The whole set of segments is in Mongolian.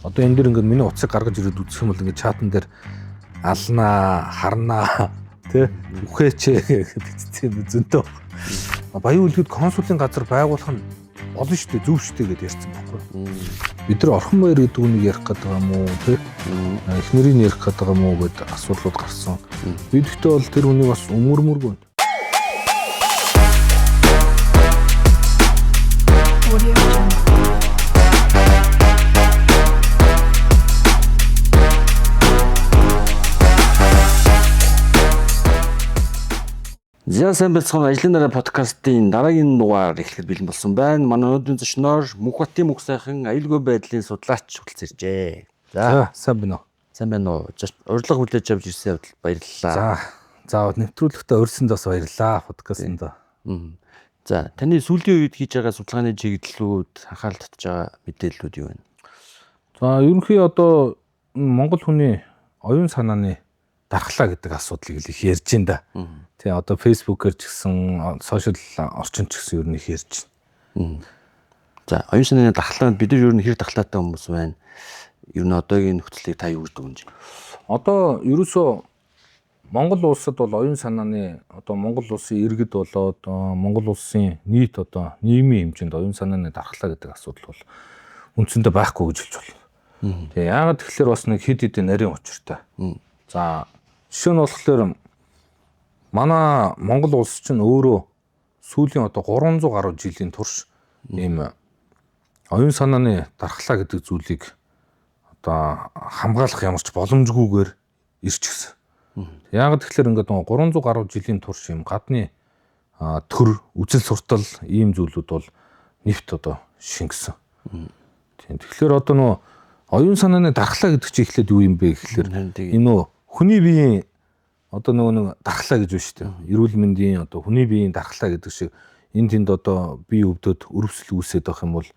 Одоо энэ дэр ингээд миний утсыг гаргаж ирээд үзэх юм бол ингээд чатан дээр алнаа, харнаа тэ үхээч гэж бичсэн юм зөнтөө. Баян үлгэд консулын газар байгуулах нь олон шүү дээ, зөв шүү дээ гэдээ ярьсан байхгүй. Бид нар Орхон баяр гэдэг үнийг ярих гэдэг юм уу тэ? Эхнэрийг ярих гэдэг юм уу гэдэг асуудлууд гарсан. Би тэгтээ бол тэр хүнийг бас өмөрмөргүй. Audio Jungle. За сайн байцгаана ажлын дараа подкастын дараагийн дугаар эхлэхэд бэлэн болсон байна. Манай өнөөдрийн зочноор Мөнхбатын мөнх сайхан аюулгүй байдлын судлаач хүрэлцэн иржээ. За За сайн байна уу? сайн байна уу? Урилга хүлээж авч ирсэн явдал баярлалаа. За за нэвтрүүлэгтээ урьсанд бас баярлалаа подкастэнд. За таны сүүлийн үед хийж байгаа судалгааны чиглэлүүд, анхаарал татж байгаа мэдээллүүд юу вэ? За ерөнхий одоо Монгол хүний оюун санааны дархлаа гэдэг асуудлыг л их ярьж байна да. Тий одоо Facebook-ээр ч гэсэн сошиал орчин ч гэсэн ер нь их ярьж байна. За оюун санааны дархлаанд бид нар ер нь хэр дархлаатай хүмүүс байна? Ер нь одоогийн нөхцөлийг та юу гэж дүгнэж байна? Одоо ерөөсөө Монгол улсад бол оюун санааны одоо Монгол улсын иргэд болоод Монгол улсын нийт одоо нийгмийн хэмжээнд оюун санааны дархлаа гэдэг асуудал бол үндсэндээ байхгүй гэж хэлж болно. Тэгээ яагаад тэгэхээр бас нэг хэд хэдэн нарийн учиртай. За жишээ нь болохоор манай Монгол улс чинь өөрөө сүүлийн одоо 300 гаруй жилийн турш ийм оюун санааны дархлаа гэдэг зүйлийг одоо хамгаалах ямар ч боломжгүйгээр ирчихсэн. Яагаад тэгэхээр ингээд нөгөө 300 гаруй жилийн турш ийм гадны төр үзэл суртал ийм зүйлүүд бол нэвт одоо шингэсэн. Тийм. Тэгэхээр одоо нөгөө оюун санааны дархлаа гэдэг чинь эхлээд юу юм бэ гэхэлэр энэ нөгөө хүний биеийн одоо нөгөө нэг дархлаа гэж байна шүү дээ. Эрүүл мэндийн одоо хүний биеийн дархлаа гэдэг шиг энэ тэнд одоо бие өвдөд өрөвсөл үүсээд байх юм бол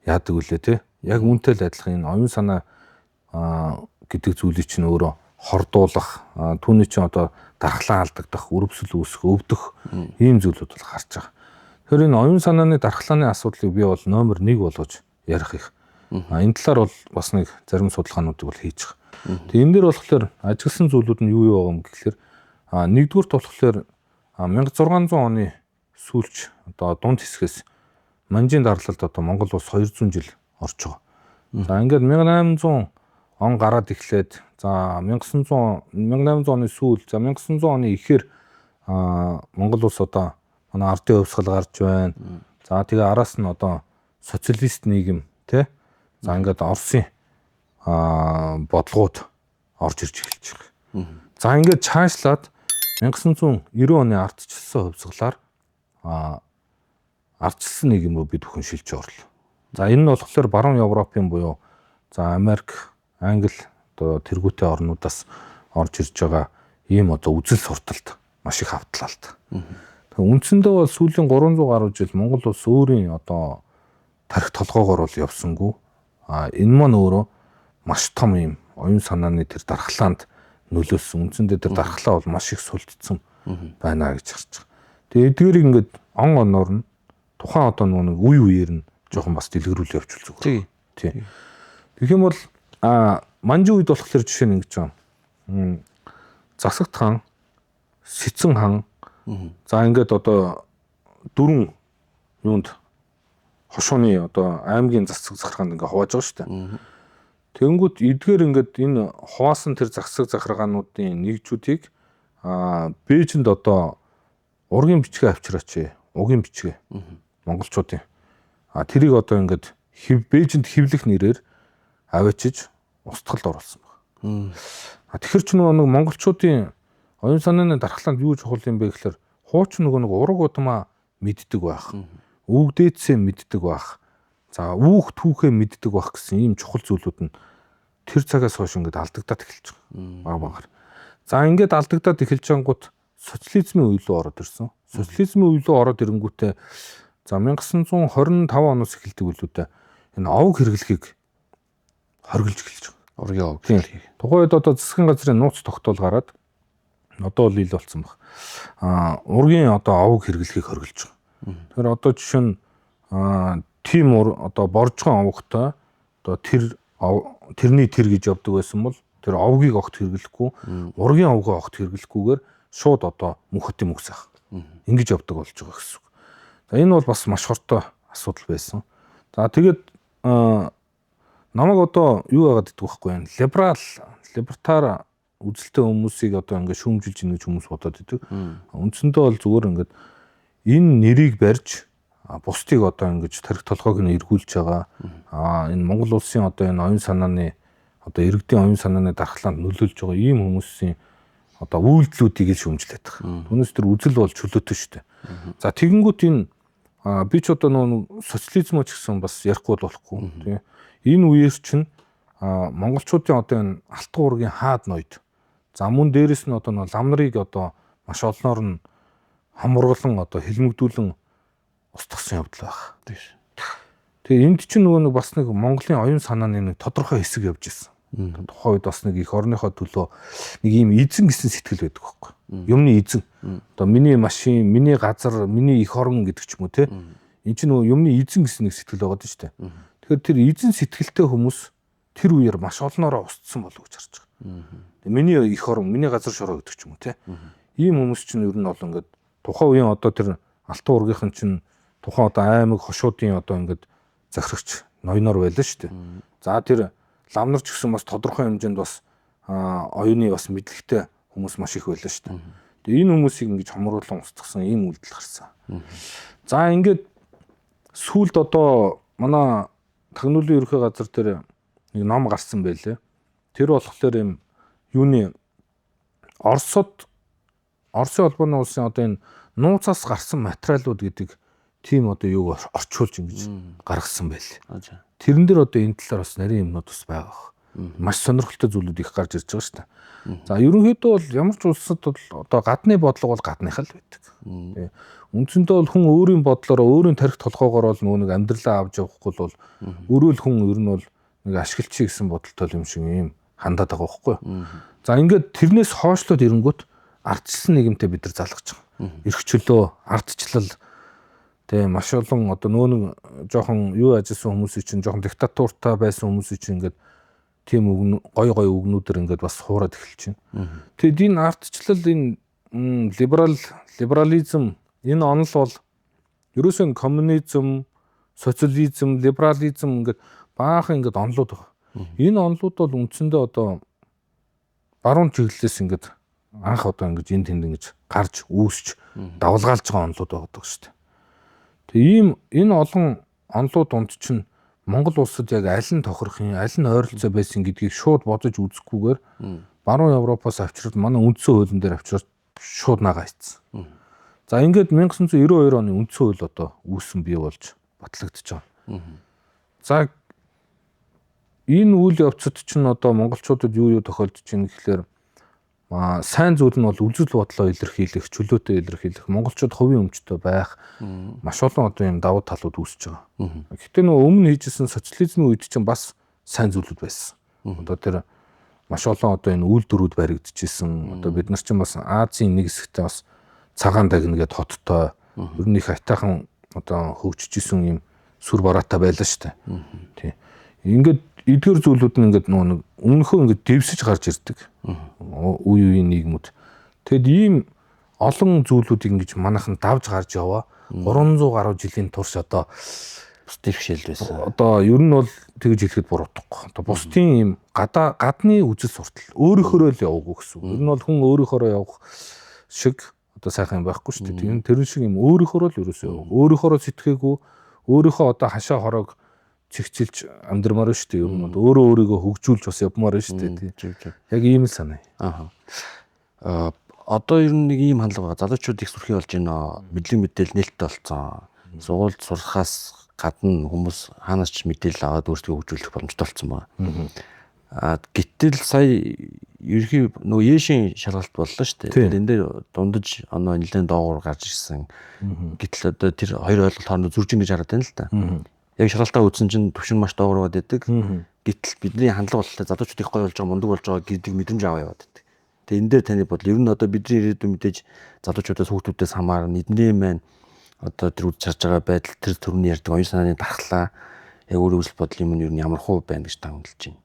яадаг вүлээ те. Яг үүнтэй л адилхан энэ оюун санаа гэдэг зүйлийг чинь өөрөө хордуулах, түүний чинь одоо дархлаа алдагдах, өрөвсөл үүсэх, өвдөх ийм зүйлүүд бол гарч байгаа. Тэгэхээр энэ оюун санааны дархлааны асуудлыг би бол номер 1 болгож ярих их. Энэ талаар бол бас нэг зарим судалгаануудыг бол хийж байгаа. Тэгээ энэ дээр болохоор ажигласан зүйлүүд нь юу юу байгаа юм гэхэлэр нэгдүгüрт болохоор 1600 оны сүүлч одоо дунд хэсгээс Манжийн дарлалд одоо Монгол улс 200 жил орж байгаа. За ингээд 1800 он гараад эхлээд за 1800 оны сүүл за 1900 оны ихээр Монгол улс одоо манай ардын хувьсгал гарч байна. За тэгээ араас нь одоо социалист нийгэм тий. За ингээд Оросын бодлогууд орж ирж эхэлж байгаа. За ингээд чаашлаад 1990 оны ардчилсан хувьсгалаар ардчилсан нийгэм рүү бид бүхэн шилж орлоо. За энэ нь болохоор баруун Европын буюу за Америк, Англи одоо тэргүүтээ орнуудаас орж ирж байгаа ийм одоо үзэл сурталд маш их автлаа л та. Тэгэхээр үндсэндээ бол сүүлийн 300 гаруй жил Монгол улс өөрийн одоо тархи толгоогоор бол явсангүй. Энэ маань өөрөө маш том ийм оюун санааны тэр дархлаанд нөлөөлсөн. Үндсэндээ тэр дархлаа бол маш их сулдсан байна гэж харж байгаа. Тэгээ эдгээрийг ингээд он оноор нь тухайн одоо нөгөө нэг үе үеэр нь жоохон бас дэлгэрүүл явуул зүгээр. Тийм. Тэгэх юм бол Манжин үед болохоор жишээ нь ингэж байгаа. Засагт хаан, Сэцэн хаан. За ингээд одоо дөрвөн юунд хошууны одоо аймгийн засаг захиргаанд ингээд хувааж байгаа шүү дээ. Тэгэнгүүт эдгээр ингээд энэ хуваасан тэр засаг захиргаануудын нэгжүүдийг Бээжинд одоо ургийн бичгээ авчираач, угийн бичгээ монголчуудын. Тэрийг одоо ингээд Бээжинд хэвлэх нэрээр аваачиж устгалд оруулсан байна. Тэгэхээр ч нөгөө нэг монголчуудын оюун санааны дархлаанд юу чухал юм бэ гэхээр хуучин нөгөө нэг ураг удмаа мэддэг байх, өвгдээдсээ мэддэг байх, за үүх түүхээ мэддэг байх гэсэн ийм чухал зүйлүүд нь тэр цагаас хойш ингээд алдагдаад эхэлж байгаа. Баг багаар. За ингээд алдагдаад эхэлж ангууд социализмын үе рүү ороод ирсэн. Социализмын үе рүү ороод ирэнгүүтээ за 1925 оноос эхэлдэг үлүүдээ энэ овг хэрэглэхийг хоригдж эхэлж байгаа. Ургийн овг хэрэглэхийг. Тухайн үед одоо засгийн газрын нууц тогтоол гараад одоо бол ил болсон баг. Ургийн одоо овг хэрэглэхийг хоригдж байгаа. Тэгэхээр одоо жишээ нь тийм одоо боржгон овгтой одоо тэр тэрний тэр гэж явдаг байсан бол тэр овгийг огт хэрэглэхгүй, ургийн овгоо огт хэрэглэхгүйгээр шууд одоо Мөнхбатын Мөнхсайхан ингэж явдаг болж байгаа гэсэн үг. За энэ бол бас маш хортой асуудал байсан. За тэгээд намайг одоо юу яагаад гэдэг байхгүй юм. Либерал, либертар үзэлтэй хүмүүсийг одоо ингээд шүүмжилж ийн гэж хүмүүс бодоод идэг. Үндсэндээ бол зүгээр ингээд энэ нэрийг барьж бусдыг одоо ингэж тарих толгойг нь эргүүлж байгаа. Энэ Монгол улсын одоо энэ оюун санааны одоо иргэдийн оюун санааны дархлаанд нөлөөлж байгаа ийм хүмүүсийн одоо үйлдэлүүдийг л шүүмжлээд байгаа. Түүнээс тэр үзэл бол чөлөөтэй шүү дээ. За тэгэнгүүт энэ би ч одоо нөө социализм ч гэсэн бас ярихгүй болохгүй тий. Энэ үеэр чинь монголчуудын одоо энэ алтан уургийн хаад ноёд. За мөн дээрэс нь одоо нөө лам нарыг одоо маш олноор нь хамруулан одоо хилмигдүүлэн устгасан явдал байх. Тэгээ энд чинь нөгөө нэг бас нэг Монголын оюун санааны нэг тодорхой хэсэг явж исэн. Тухайн үед бас нэг их орныхоо төлөө нэг ийм эзэн гэсэн сэтгэл байдаг байхгүй. Юмны эзэн. Одоо миний машин, миний газар, миний эх орон гэдэг ч юм уу те. Энд чинь нөгөө юмны эзэн гэсэн нэг сэтгэл байгаа шүү дээ. Тэгэхээр тэр эзэн сэтгэлтэй хүмүүс тэр үеэр маш олноороо устсан болов гэж харж байгаа. Тэгээ миний эх орон, миний газар шороо гэдэг ч юм уу те. Ийм хүмүүс чинь ер нь бол ингээд тухайн үеийн одоо тэр алтан уургийнхан чинь тухайн одоо аймаг хошуудын одоо ингээд захирагч ноёноор байлаа шүү дээ. За тэр лам нар ч гэсэн бас тодорхой хэмжээнд бас оюуны бас мэдлэгтэй хүмүүс маш их байлаа шүү дээ. Тэгээ энэ хүмүүсийг ингэж хомруулан устгасан ийм үйлдэл гарсан. За ингээд сүүлд одоо манай тагнуулын ерөнхий газар тэр нэг ном гарсан байлээ. Тэр болохоор юм юуны Оросод Оросын холбооны улсын одоо энэ нууцаас гарсан материалууд гэдэг тийм одоо юуг орчуулж ингэж гаргасан байл. Тэрэн дээр одоо энэ талаар бас нарийн юмнууд бас байгаа бах. Маш сонирхолтой зүйлүүд их гарч ирж байгаа шүү дээ. За ерөнхийдөө бол ямар ч улсад бол одоо гадны бодлого бол гадных л байдаг. Үндсэндээ бол хүн өөрийн бодлороо өөрийн тарих толгоогоор бол нөгөө нэг амьдралаа авч явахгүй бол өөрөө л хүн ер нь бол нэг ашиглчих гэсэн бодолтой юм шиг юм хандаад байгаа байхгүй юу. За ингээд тэрнээс хойшлоод ирэнгүүт ардчилсан нийгэмтэй бид нар залгаж байгаа. Эрх чөлөө, ардчлал тэгээ маш олон одоо нөгөө нэг жоохон юу ажилласан хүмүүсийн чинь жоохон диктатуртай байсан хүмүүсийн чинь ингээд тийм үг гой гой үгнүүдэр ингээд бас хуураад эхэлж байна. Тэгэд энэ ардчлал энэ либерализм энэ онол бол ерөөсөө коммунизм, социализм, либерализм ингээд баахан ингээд онолууд байгаа. Энэ онолууд бол үндсэндээ одоо баруун чиглэлээс ингээд анх одоо ингэж энэ тэнд ингэж гарч үүсч давлгаалж байгаа онолууд байгаа шүү дээ. Тэгээ ийм энэ олон онолууд дунд чинь Монгол улсад яг аль нь тохирох юм, аль нь ойролцоо байсан гэдгийг шууд бодож үзэхгүйгээр баруун Европоос авчирд манай үндсэн хуулийн дээр авчирд шууд нагаа хийцэн. За ингээд 1992 оны үндсэн хууль одоо үүсэн бий болж батлагдчихж байгаа. За энэ үйл явцад чинь одоо монголчуудад юу тохиолдож байна гэхлээр сайн зүйл нь бол үзэл бодлоо илэрхийлэх, чөлөөтэй илэрхийлэх, монголчууд хувийн өмчтэй байх маш олон одоо юм давуу талууд үүсэж байгаа. Гэхдээ нөгөө өмнө хийжсэн социализмын үед чинь бас сайн зүйлүүд байсан. Одоо тэр маш олон одоо энэ үйлдвэрүүд баригдчихсэн. Одоо бид нар чинь бас Азийн нэг хэсэгтээ бас цагаан дагна гэд хоттой ер нь их айтайхан одоо хөгжиж исэн юм сүр бараатай байлаа шүү дээ. Тий. Ингээд эдгээр зүйлүүд нь ингээд нөгөө нэг өмнөхөө ингээд дэвсэж гарч ирдэг. Үе үеийн нийгмүүд. Тэгэд ийм олон зүйлүүдийг ингэж манайхан давж гарч яваа. 300 гаруй жилийн турш одоо бусдын бэрхшээл байсан. Одоо ер нь бол тэгж хэлэхэд буруудахгүй. Одоо бусдын ийм гадны үзэл суртал өөрийнхөөрөө л яваагүй гэсэн. Ер нь бол хүн өөрийнхөөрөө явах шиг одоо сайхан юм байхгүй шүү дээ. Тэр шиг юм өөрийнхөөрөө л ерөөсөө яваагүй. Өөрийнхөөрөө сэтгэхээгүй, өөрийнхөө одоо хашаа хороог чигчилж амьдрмаар шүү дээ. Ер нь бол өөрөө өөрийгөө хөгжүүлж бас явмаар шүү дээ. Яг ийм л санаа. Аа. Одоо ер нь нэг ийм хандлага байгаа. Залуучууд их сүрхий болж байна. Мэдлэг мэдээлэл нээлттэй болсон. Сургуульд сурахаас гадна хүмүүс хаанаас ч мэдээлэл аваад өөрсдөө хөгжүүлэх боломжтой болсон байна. Аа гэтэл сая ерөнхий нөгөө Ешийн шалгалт боллоо шүү дээ. Энэ дээр дундаж оноо нэлээд доогуур гарч ирсэн. Гэтэл одоо тэр хоёр ойлголт хоорондоо зөрж ингэж хараад байна л да. Яг шалгалтаа үзсэн чинь төвшин маш доогуур байдаг. Гэтэл бидний хандлага боллоо залуучууд их гоё болж байгаа, мундаг болж байгаа гэдэг мэдрэмж аваа яваад байдаг. Тэгээ энэ дээр таны бодол ер нь одоо бидний ирээдүйн мэдээж залуучуудаас хүүхдүүдээс хамаарна. Эдний маань одоо тэр үд чарж байгаа байдал тэр төрний ярьдаг оюун санааны дархлаа яг өөр үзэл бодол юм нь ер нь ямар хуу байна гэж та үнэлж байна.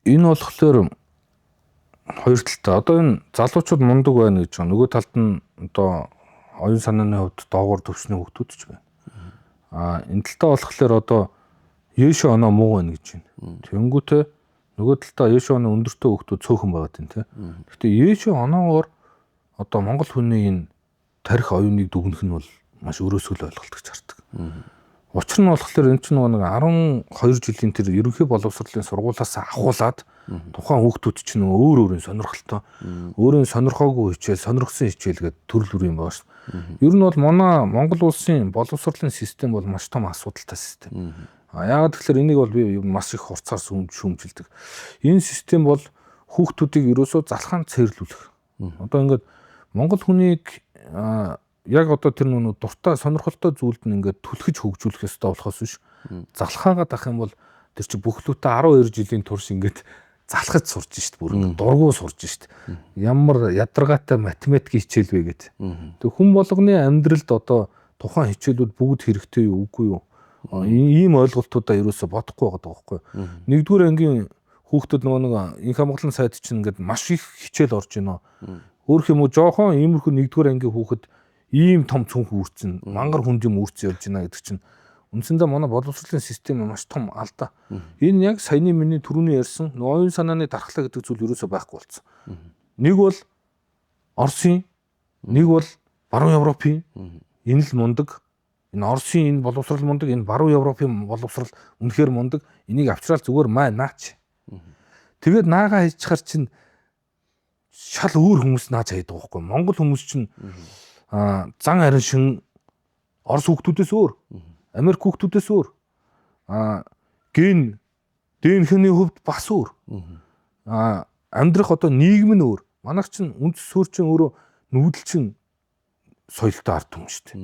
Энэ болохоор хоёр талтай. Одоо энэ залуучууд мундаг байна гэж байгаа. Нөгөө талд нь одоо оюун санааны хувьд доогуур төвшний хүүхдүүд ч байна. Энэ талтаа болохоор одоо Ешо оноо муу байна гэж байна. Тэнгүүтээ нөгөө талтаа Ешо оноо өндөртэй хүүхдүүд цөөхөн байгаад байна те. Гэхдээ Ешо оноогоор одоо Монгол хүний энэ тарих оюуныг дүгнэх нь бол маш өрөөсгөл ойлголт гэж хардаг. Учир нь болохоор энэ чинь нөгөө нэг 12 жилийн тэр ерөнхий боловсролын сургуулиас ахуулаад тухайн хүүхдүүд чинь нөгөө өөр өөрийн сонирхолтой, өөрийн сонирхоогүй хичээл, сонирхсон хичээл гэдэг төрөл бүрийн байгаа шүү. Ер нь бол манай Монгол улсын боловсролын систем бол маш том асуудалтай систем. Яагаад гэхээр энийг бол би маш их хурцаар шүүмжилдэг. Энэ систем бол хүүхдүүдийг ерөөсөө залхаан цэрлүүлэх. Одоо ингээд Монгол хүнийг яг одоо тэр нөгөө дуртай сонирхолтой зүйлд нь ингээд түлхэж хөгжүүлэх ёстой болохоос биш залхаагаад ах юм бол тэр чи бүхлүүтээ 12 жилийн турш ингээд залхаж сурж шít, бүр ингээд дургу сурж шít. Ямар ядаргаатай математик хичээл вэ гэд. Тэг хүн болгоны амьдралд одоо тухайн хичээлүүд бүгд хэрэгтэй юу, үгүй юу? Ийм ойлголтуудаа ерөөсө бодохгүй байгаа байхгүй. Нэгдүгээр ангийн хүүхдүүд нөгөө нэг инх хамгаалан сайд чинь ингээд маш их хичээл орж ийнө. Өөрөх юм уу жоохон иймэрхүү нэгдүгээр ангийн хүүхэд ийм том цүнх үүрцэн, мангар хүнд юм үүрцэн явж байна гэдэг чинь үндсэндээ манай боловсролын систем маш том алдаа. Энэ яг саяны миний түрүүний ярьсан нөгөө оюун санааны дархлаа гэдэг зүйл ерөөсөө байхгүй болсон. Нэг бол Оросын, нэг бол Баруун Европын, энэ л мундаг. Энэ Оросын энэ боловсрол мундаг, энэ Баруун Европын боловсрол үнэхээр мундаг. Энийг авчраал зүгээр маа наач. Тэгээд наагаа хийчихэр чинь шал өөр хүмүүс нааж хайдаг байхгүй. Монгол хүмүүс чинь зан арин шин Орос хүүхдүүдээс өөр, Америк хүүхдүүдээс өөр. Ген ДНХ-ний хувьд бас өөр. Амьдрах одоо нийгэм нь өөр. Манайх чинь үндэс суурь чинь өөрөө нүүдэлчин соёлтой ард түмэн шүү дээ.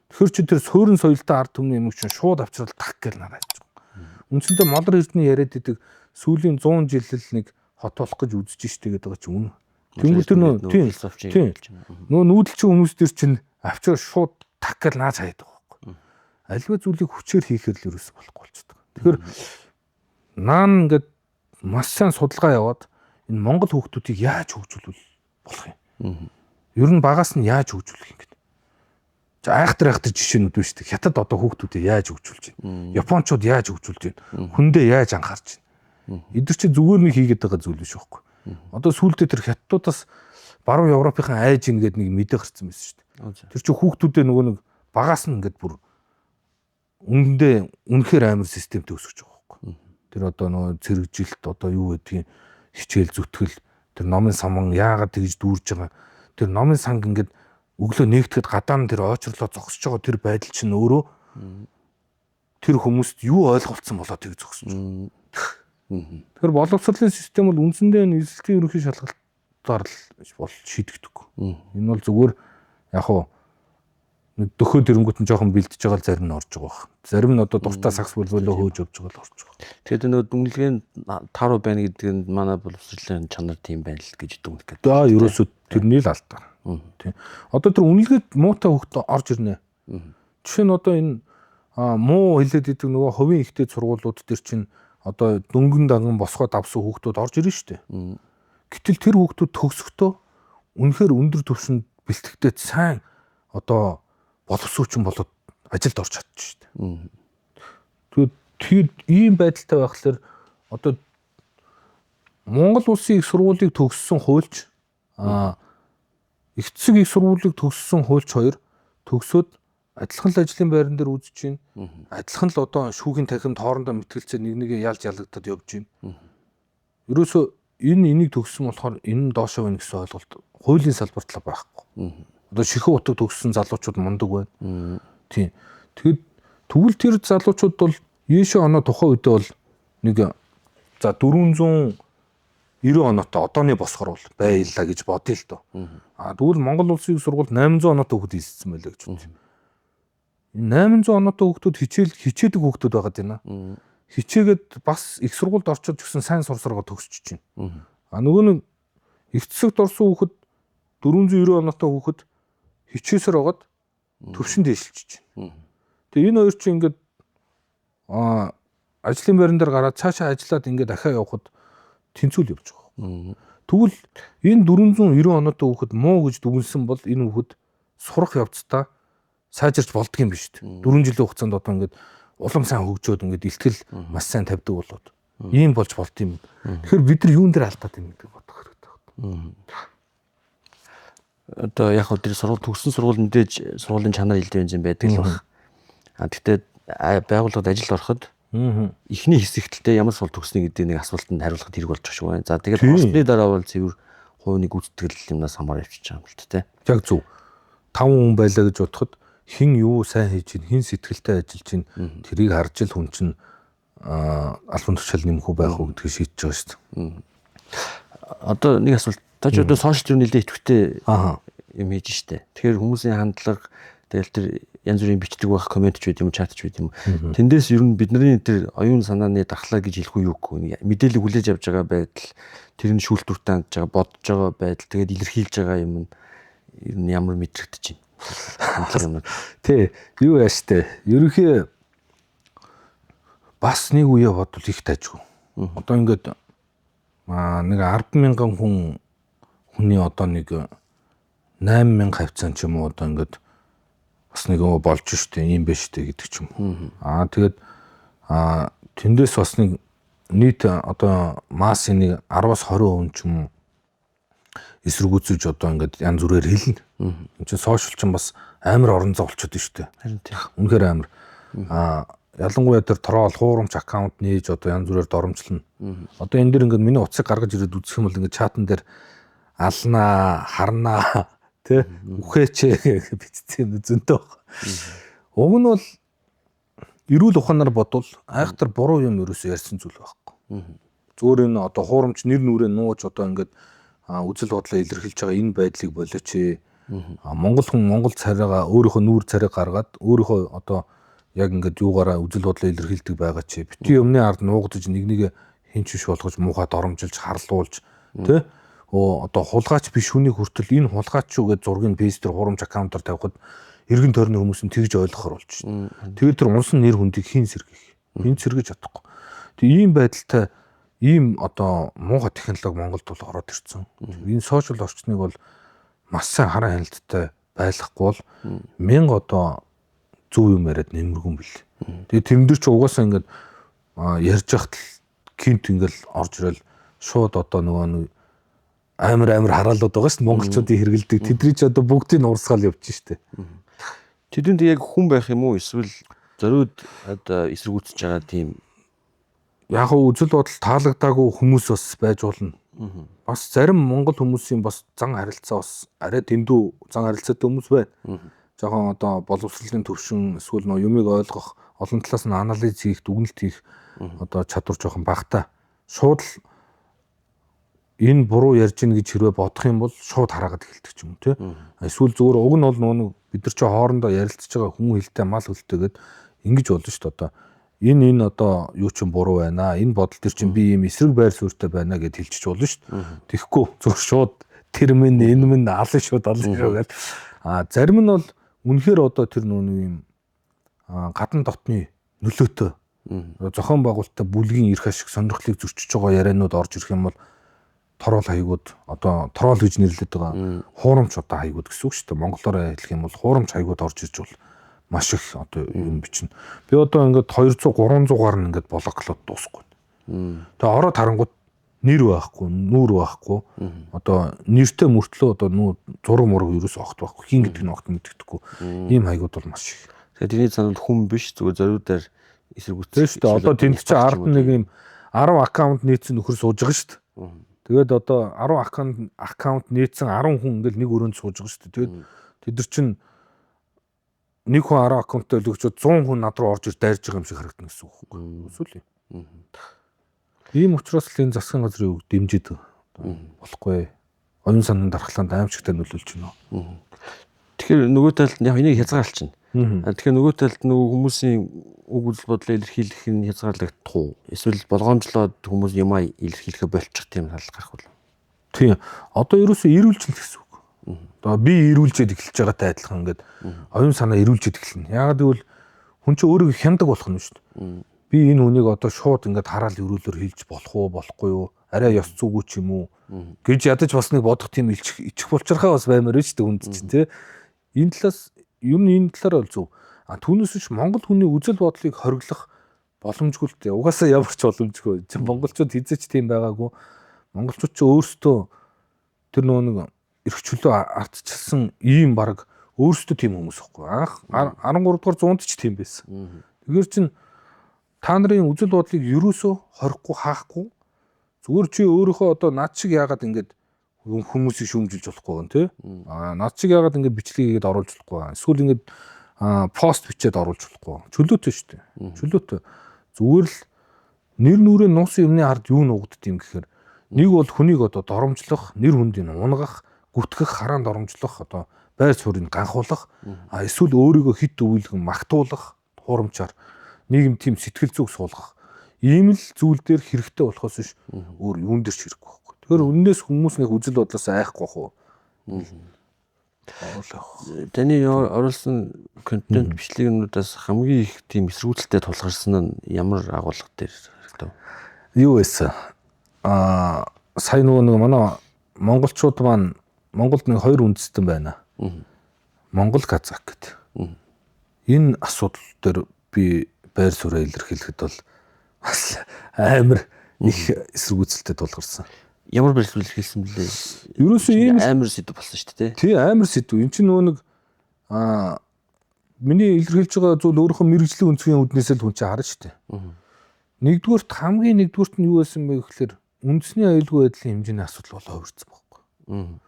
Тэгэхээр чи тэр суурин соёлтой ард түмний юм чинь шууд авчрал тах гэл нараад байгаа. Үндсэндээ Молор Эрдэнэ яриад идэг сүүлийн 100 жил л нэг хот болох гэж үзэж штэ гэдэг байгаа чинь үнэ. Тэнгүүт тэр нөө тийм нөө нүүдэлчин хүмүүс төр чинь авчрал шууд тах гэл нааж хаяад байгаа байхгүй. Альва зүйлийг хүчээр хийхээр л ерөөс болохгүй болчихдог. Тэгэхээр наан ингээд маш сайн судалгаа яваад энэ Монгол хүүхдүүдийг яаж хөгжүүлвэл болох юм? Ер нь багаас нь яаж хөгжүүлэх юм гэдэг. Айхтар айхтар жишээнүүд байна шүү дээ. Хятад одоо хүүхдүүдээ яаж хөгжүүлж байна? Япончууд яаж хөгжүүлж байна? Хүндээ яаж анхаарч байна? Эдгээр чи зүгээр нэг хийгээд байгаа зүйл биш байхгүй. Одоо сүүлдээ тэр хятадуудаас баруун Европынхан айж ин гэдэг нэг мэдээ гарцсан байсан шүү дээ. Тэр чи хүүхдүүдээ нөгөө нэг багаас нь ингээд бүр үнэндээ үнэхээр амар системтэй өсгөж байгаа байхгүй. Тэр одоо нөгөө цэрэгжилт одоо юу гэдгийг хичээл зүтгэл тэр номын саман яагаад тэгж дүүрж байгаа тэр номын санг ингээд өглөө нэгтгэхэд гадаа нь тэр ойчрлоо зогсож байгаа тэр байдал чинь өөрөө тэр хүмүүст юу ойлголцсон болоо тэг зогсож байгаа. Тэгэхээр боловсролын систем бол үндсэндээ энэ эзэлтийн ерөнхий шалгалтаар л бол шийдэгдэхгүй. Энэ бол зүгээр яг хуу нэг дөхөө дэрэнгүүт нь жоохон бэлдэж байгаа л зарим нь орж байгаа байх. Зарим нь одоо дуртай сагс бөлбөлөө хөөж явж байгаа л орж байгаа. Тэгэхээр нөгөө дүнлэгийн тааруу байна гэдэг нь манай боловсролын чанар тийм байна л гэж дүгнэх гэдэг. За ерөөсөө тэрний л алдаа. Тийм. Одоо тэр үнэлгээд муутай хөхт орж ирнэ. Жишээ нь одоо энэ муу хэлээд идэг нөгөө хувийн ихтэй сургуулиуд дээр чинь одоо дөнгөн данган босгоод авсан хүүхдүүд орж ирнэ шүү дээ. Гэтэл тэр хүүхдүүд төгсөхдөө үнэхээр өндөр түвшинд бэлтгэгдээд сайн одоо боловсруучсан болоод ажилд орж чадчих шүү дээ. Тэгээд тэр ийм байдалтай байхлаар одоо Монгол улсын их сургуулийг төгссөн хуульч их цэцэг их сургуулийг төгссөн хуульч хоёр төгсөөд адилхан л ажлын байран дээр үзэж байна. Адилхан л одоо шүүхийн танхимд хоорондоо мэтгэлцээ нэг нэгэ ялж ялагдаад явж байна. Ерөөсөө энэ энийг төгссөн болохоор энэ нь доошоо байна гэсэн ойлголт хуулийн салбарт л байхгүй. Одоо ширхэг утга төгссөн залуучууд мундаг байна. Тийм. Тэгэхэд тэгвэл тэр залуучууд бол Ешо оноо тухайн үедээ бол нэг за 490 оноотой одооны босгор бол байлаа гэж бодъё л доо. А тэгвэл Монгол улсын их сургуульд 800 оноотой хүүхд ийссэн байлаа гэж бодъё. Энэ 800 оноотой хүүхдүүд хичээдэг хүүхдүүд байгаад байна. Хичээгээд бас их сургуульд орчод гэсэн сайн сурсаргаа төгсөж чинь. А нөгөө нэг их цэцэгт орсон хүүхэд 490 оноотой хүүхэд хичээсээр байгаад төвшин дээшилж чинь. Тэгээ энэ хоёр чинь ингээд ажлын байран дээр гараад цаашаа ажиллаад ингээд дахиад явхад тэнцүүл явж байгаа. Тэгвэл энэ 490 оноотой хүүхэд муу гэж дүгнсэн бол энэ хүүхэд сурах явцдаа сайжирч болдго юм биш үү? 4 жилийн хугацаанд одоо ингээд улам сайн хөгжөөд ингээд ихтгэл маш сайн тавьдаг болоод ийм болж болд юм. Тэгэхээр бид нар юун дээр алдаад юм гэдэг бодох хэрэгтэй байна. Одоо яг хөө тэр сургууль төгссөн сургууль мэдээж сургуулийн чанар илдвэн зэн байдаг л баг. А тэгтээ байгууллагад ажил ороход эхний хэсэгт л те ямар сургууль төгснө гэдэг нэг асуултанд хариулахад хэрэг болж байгаа шүү байна. За тэгэл орсны дараа бол цэвэр хувийн гүйцэтгэл юмнаас хамаар явчихж байгаа юм л те. Яг зөв. 5 хүн байлаа гэж бодоход хэн юу сайн хийж чинь, хэн сэтгэлтэй ажиллаж чинь тэрийг харж л хүн чинь албан тушаал нэмэх үү байх уу гэдгийг шийдэж байгаа шүү дээ. Одоо нэг асуулт. Та ч одоо сошиал юу нэлээд идэвхтэй юм хийж штэ. Тэгэхээр хүмүүсийн хандлага тэгэл тэр янз бүрийн бичдэг байх комент ч байд юм, чат ч байд юм. Тэндээс ер нь бидний тэр оюун санааны дархлаа гэж хэлэх үү юу гэхгүй. Мэдээлэл хүлээж авч байгаа байдал, тэр нь шүүлтүүртэй хандж байгаа, бодож байгаа байдал, тэгээд илэрхийлж байгаа юм нь ер нь ямар мэдрэгдэж байна. Хандлага юмнууд. Тий, юу яаш тэ. Ерөнхий бас нэг үе бодвол их тажгүй. Одоо ингээд нэг 10,000 хүн хүний одоо нэг 8,000 хавцаан ч юм уу одоо ингээд бас нэг болж штэ ийм биш штэ гэдэг ч юм уу. Аа тэгээд тэндээс бас нэг нийт одоо массын нэг 10-аас 20% ч юм уу эсэргүүцэж одоо ингээд янз бүрээр хэлнэ. Энд чинь сошиал чинь бас амар орон зай болчиход штэ. Харин тийм. Үнэхээр амар. Ялангуяа тэр трол хуурамч аккаунт нээж одоо янз бүрээр доромжлно. Одоо энэ дэр ингээд миний утсыг гаргаж ирээд үзэх юм бол ингээд чатан дээр алнаа, харнаа тэ үхээч гэж бичсэн юм зөнтөө. Уг нь бол эрүүл ухаанаар бодвол айхтар буруу юм ерөөсөө ярьсан зүйл байхгүй. Зүгээр энэ одоо хуурамч нэр нүрээ нууж одоо ингээд үзэл бодлоо илэрхийлж байгаа энэ байдлыг болооч. Монгол хүн Монгол царайгаа өөрийнхөө нүүр царайг гаргаад өөрийнхөө одоо яг ингээд юугаараа үзэл бодлоо илэрхийлдэг байгаа чи. Бити юмны ард нуугдаж нэг нэгэ хин ч биш болгож муухай доромжилж харлуулж тэ одоо хулгайч биш хүнийг хүртэл энэ хулгайч шүү гэж зургийг фейс дээр хуурамч аккаунтаар тавихад эргэн тойрны хүмүүс нь тэгж ойлгохор болж шин. Тэгээд тэр унсан нэр хүндийг хэн сэргийх? Хэн сэргэж чадахгүй. Тэг ийм байдалтай ийм одоо муухай технологи Монголд бол ороод ирсэн. Энэ сошиал орчныг бол маш сайн харан хяналттай байлгахгүй бол мянга одоо зөв юм яриад нэмэргүй бил. Тэгээ тэрэн дээр чи угаасаа ингээд ярьж байхад л гинт ингээл орж ирэл шууд одоо нөгөө нэг амар хараалууд байгаа шүү дээ монголчуудын хэрэгэлдэг. Тэдний чи одоо бүгдийг нь урсгаал явж штэ. Тэдэнд яг хүн байх юм уу эсвэл зориуд одоо эсэргүүцэж байгаа тийм яг үзэл бодол таалагдаагүй хүмүүс бас байж болно. Бас зарим монгол хүмүүсийн бас зан харилцаа бас арай дэндүү зан харилцаатай хүмүүс байна. Жохон одоо боловсролын төвшин эсвэл нөө юмыг ойлгох олон талаас нь анализ хийх, дүгнэлт хийх одоо чадвар жоохон багатай. Шууд л энэ буруу ярьж гин гэж хэрвээ бодох юм бол шууд хараагаад эхэлдэг ч юм уу тий. Эсвэл зүгээр уг нь бол нөгөө нэг бид нар чи хоорондоо ярилцж байгаа хүн хэлтэй мал хөлтэйгээд ингэж болно шүү дээ одоо. Энэ одоо юу ч буруу байна. Энэ бодол төр чинь би ийм эсрэг байр суурьтай байна гэд хэлчих болно шүү дээ. Тэгэхгүй зүгээр шууд тэр минь энэ минь алан шууд алан шүү гэл. А зарим нь бол үнэхээр одоо тэр нөгөө нэг юм гадна дотны нөлөөтэй зохион байгуулалттай бүлгийн эрх ашиг сонирхлыг зөрчиж байгаа ярианууд орж ирэх юм бол трол хаягууд одоо трол гэж нэрлэдэг байгаа хуурамч одоо хаягууд гэсэн үг шүү дээ. Монголоор хэлэх юм бол хуурамч хаягууд орж ирж бол маш их одоо юм бичнэ. Би одоо ингээд 200 300-аар нь ингээд блоклоод дуусахгүй. Тэгээ ороод харангууд нэр байхгүй, нүүр байхгүй. Одоо нэртэй мөртлөө одоо нүү зураг мураг ерөөс огт байхгүй. Хин гэдэг нь огт мэддэхгүй. Ийм хаягууд бол маш их. Тэгэхээр тэрний санал хүн биш зүгээр зориудаар эсэргүүцсэн шүү дээ. Одоо тэнд чинь ард нэг юм 10 аккаунт нээсэн нөхөр сууж байгаа шүү дээ. Тэгээд одоо 10 аккаунт нээсэн 10 хүн ингээл нэг өрөөнд сууж байгаа шүү дээ. Тэгээд тэд нар чинь нэг хүн 10 аккаунттай өлгөчөө 100 хүн над руу орж ир дайрж байгаа юм шиг харагдана гэсэн үг байхгүй юу? Эсвэл юм. Ийм учраас л энэ засгийн газрын үг дэмжиж болохгүй. Оюун санааны дархлаанд аимшигтай нөлөөлж байна. Тэгэхээр нөгөө талд яг энийг хязгаарлчихна. Тэгэхээр нөгөө талд нөгөө хүмүүсийн үг үзэл бодлоо илэрхийлэх нь хязгаарлагдах уу? Эсвэл болгоомжлоод хүмүүс юмаа илэрхийлэхэ болчих тийм тал гарах уу? Тийм. Одоо ерөөсөө эрүүлжил гэсэн үг. Одоо би эрүүлжээд эхэлж байгаатай адилхан ингээд оюун санаа эрүүлжээд эхэлнэ. Яагаад гэвэл хүн чинь өөрийгөө хяндаг болох нь шүү дээ. Би энэ хүнийг одоо шууд ингээд хараал эрүүлэр хэлж болох уу, болохгүй юу? Арай ёс зүйгүй ч юм уу гэж ядаж бас нэг бодох тийм илчих ичих булчирхаа бас баймаар шүү дээ хүнд чинь тий. Энэ талаас ер нь энэ талаар бол зөв. А түүнээс биш Монгол хүний үзэл бодлыг хориглох боломжгүй л дээ. Угаасаа ямар ч боломжгүй. Чи монголчууд хизээч тийм байгаагүй. Монголчууд ч өөрсдөө тэр нөгөө нэг эрх чөлөө ардчилсан ийм баг өөрсдөө тийм хүмүүс ихгүй. Анх 13 дугаар зуунд ч тийм байсан. Тэгэхээр чин та нарын үзэл бодлыг ерөөсөө хорихгүй хаахгүй зүгээр чи өөрийнхөө одоо над шиг яагаад ингэж хүмүүсийг шүүмжилж болохгүй юм те. Аа над шиг яагаад ингэж бичлэг хийгээд оруулж болохгүй. Эсвэл ингэж пост бичээд оруулж болохгүй. Чөлөөтэй шүү дээ. Чөлөөтэй. Зүгээр л нэр нүрээ нуусан юмны ард юу нуугдд юм гэхээр нэг бол хүнийг одоо доромжлох, нэр хүндийг унгах, гүтгэх, хараан доромжлох, одоо байр суурийг ганхуулах, а эсвэл өөрийгөө хит өвлгөн магтуулах, хуурамчаар нийгэм тийм сэтгэл зүг суулгах. Ийм л зүйл дээр хэрэгтэй болохоос биш өөр юун дээр ч хэрэггүй байхгүй. Тэгэхээр үннээс хүмүүс нэг үзэл бодлоос айхгүй бах уу? Таны оруулсан контент бичлэгнүүдээс хамгийн их тийм эсэргүүцэлтэй тулгарсан нь ямар агуулга дээр харагдав? Юу байсан? Сая нөгөө нэг манай монголчууд маань Монголд нэг хоёр үндэстэн байна. Монгол казак гэдэг. Энэ асуудал дээр би байр сууриа илэрхийлэхэд бол бас амар их эсэргүүцэлтэй тулгарсан. Ямар байр суурь илэрхийлсэн бэлээ? Ерөөсөө ийм амар сэдв болсон шүү дээ. Тий, амар сэдв. Энд чинь нөгөө нэг миний илэрхийлж байгаа зүйл өөрийнхөө мэрэгжлийн өнцгийн үүднээс л хүн чинь харна шүү дээ. Нэгдүгüрт хамгийн нэгдүгüрт нь юу байсан бэ гэхлээр үндэсний аюулгүй байдлын хэмжээний асуудал болоо хувирсан байхгүй.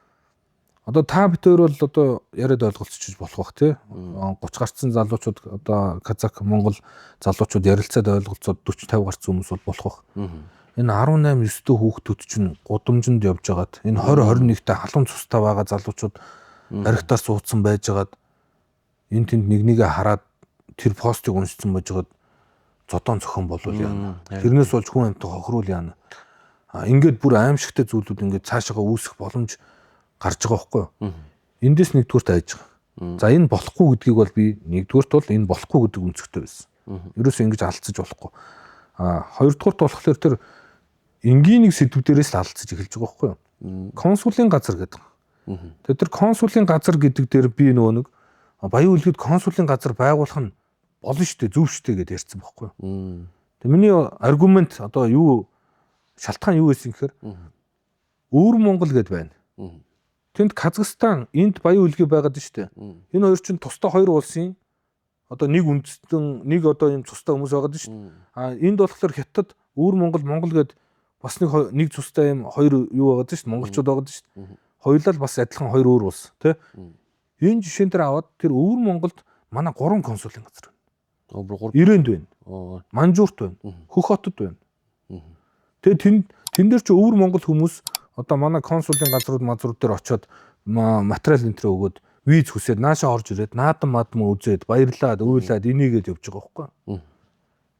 Одоо та бид хоёр бол одоо яриад ойлголцож болох бах тий. 30 гарцсан залуучууд одоо казак монгол залуучууд ярилцаад ойлголцоод 40 50 гарцсан хүмүүс бол болох бах. Энэ 18 9 дэх хүүхдүүд чинь гудамжинд явж байгаад энэ 20 21-тэй халуун цустай байгаа залуучууд баригтаар суудсан байжгаад энэ тэнд нэг нэгэ хараад тэр постыг уншсан байжгаад зодон зохион болвол яана. Тэрнээс болж хүн амьтан хохируул яана. Ингээд бүр аимшигтай зүйлүүд ингээд цаашаага үүсэх боломж гарч байгаа байхгүй юу? Эндээс нэгдүгüрт айж байгаа. За энэ болохгүй гэдгийг бол би нэгдүгüрт бол энэ болохгүй гэдэг өнцөгтэй байсан. Ерөөсөө ингэж алдсаж болохгүй. Хоёрдугаарт болохоор тэр энгийн нэг сэдв дээрээс л алдсаж эхэлж байгаа байхгүй юу? Консулын газар гэдэг. Тэгээд тэр консулын газар гэдэг дээр би нөгөө нэг Баян үлгэд консулын газар байгуулах нь болно шүү дээ, зөв шүү дээ гэдээ ярьсан байхгүй юу? Тэгээд миний аргумент одоо юу шалтгаан юу байсан гэхээр Өвөр Монгол гэд байна. Тэнд Казахстан, энд Баян үлгээ байгаад шүү дээ. Энэ хоёр чинь тусдаа хоёр улсын одоо нэг үндэстэн, нэг одоо юм тусдаа хүмүүс байгаад шүү дээ. А энд болохоор Хятад, Өвөр Монгол, Монгол гэд бас нэг тусдаа юм хоёр юу байгаад шүү дээ. Монголчууд байгаад шүү дээ. Хоёулаа л бас адилхан хоёр өөр улс, тий? Энэ жишээн дээр аваад тэр Өвөр Монголд манай 3 консулын газар байна. Ирээнд байна. Манжуурт байна. Хөх хотод байна. Тэгээ тэн дээр чи Өвөр Монгол хүмүүс одоо манай консулын газрууд мазрууд дээр очиод материал энэ төр өгөөд виз хүсээд наашаа орж ирээд наадам мадам үзээд баярлаад уйлаад энийгээд явж байгаа байхгүй юу?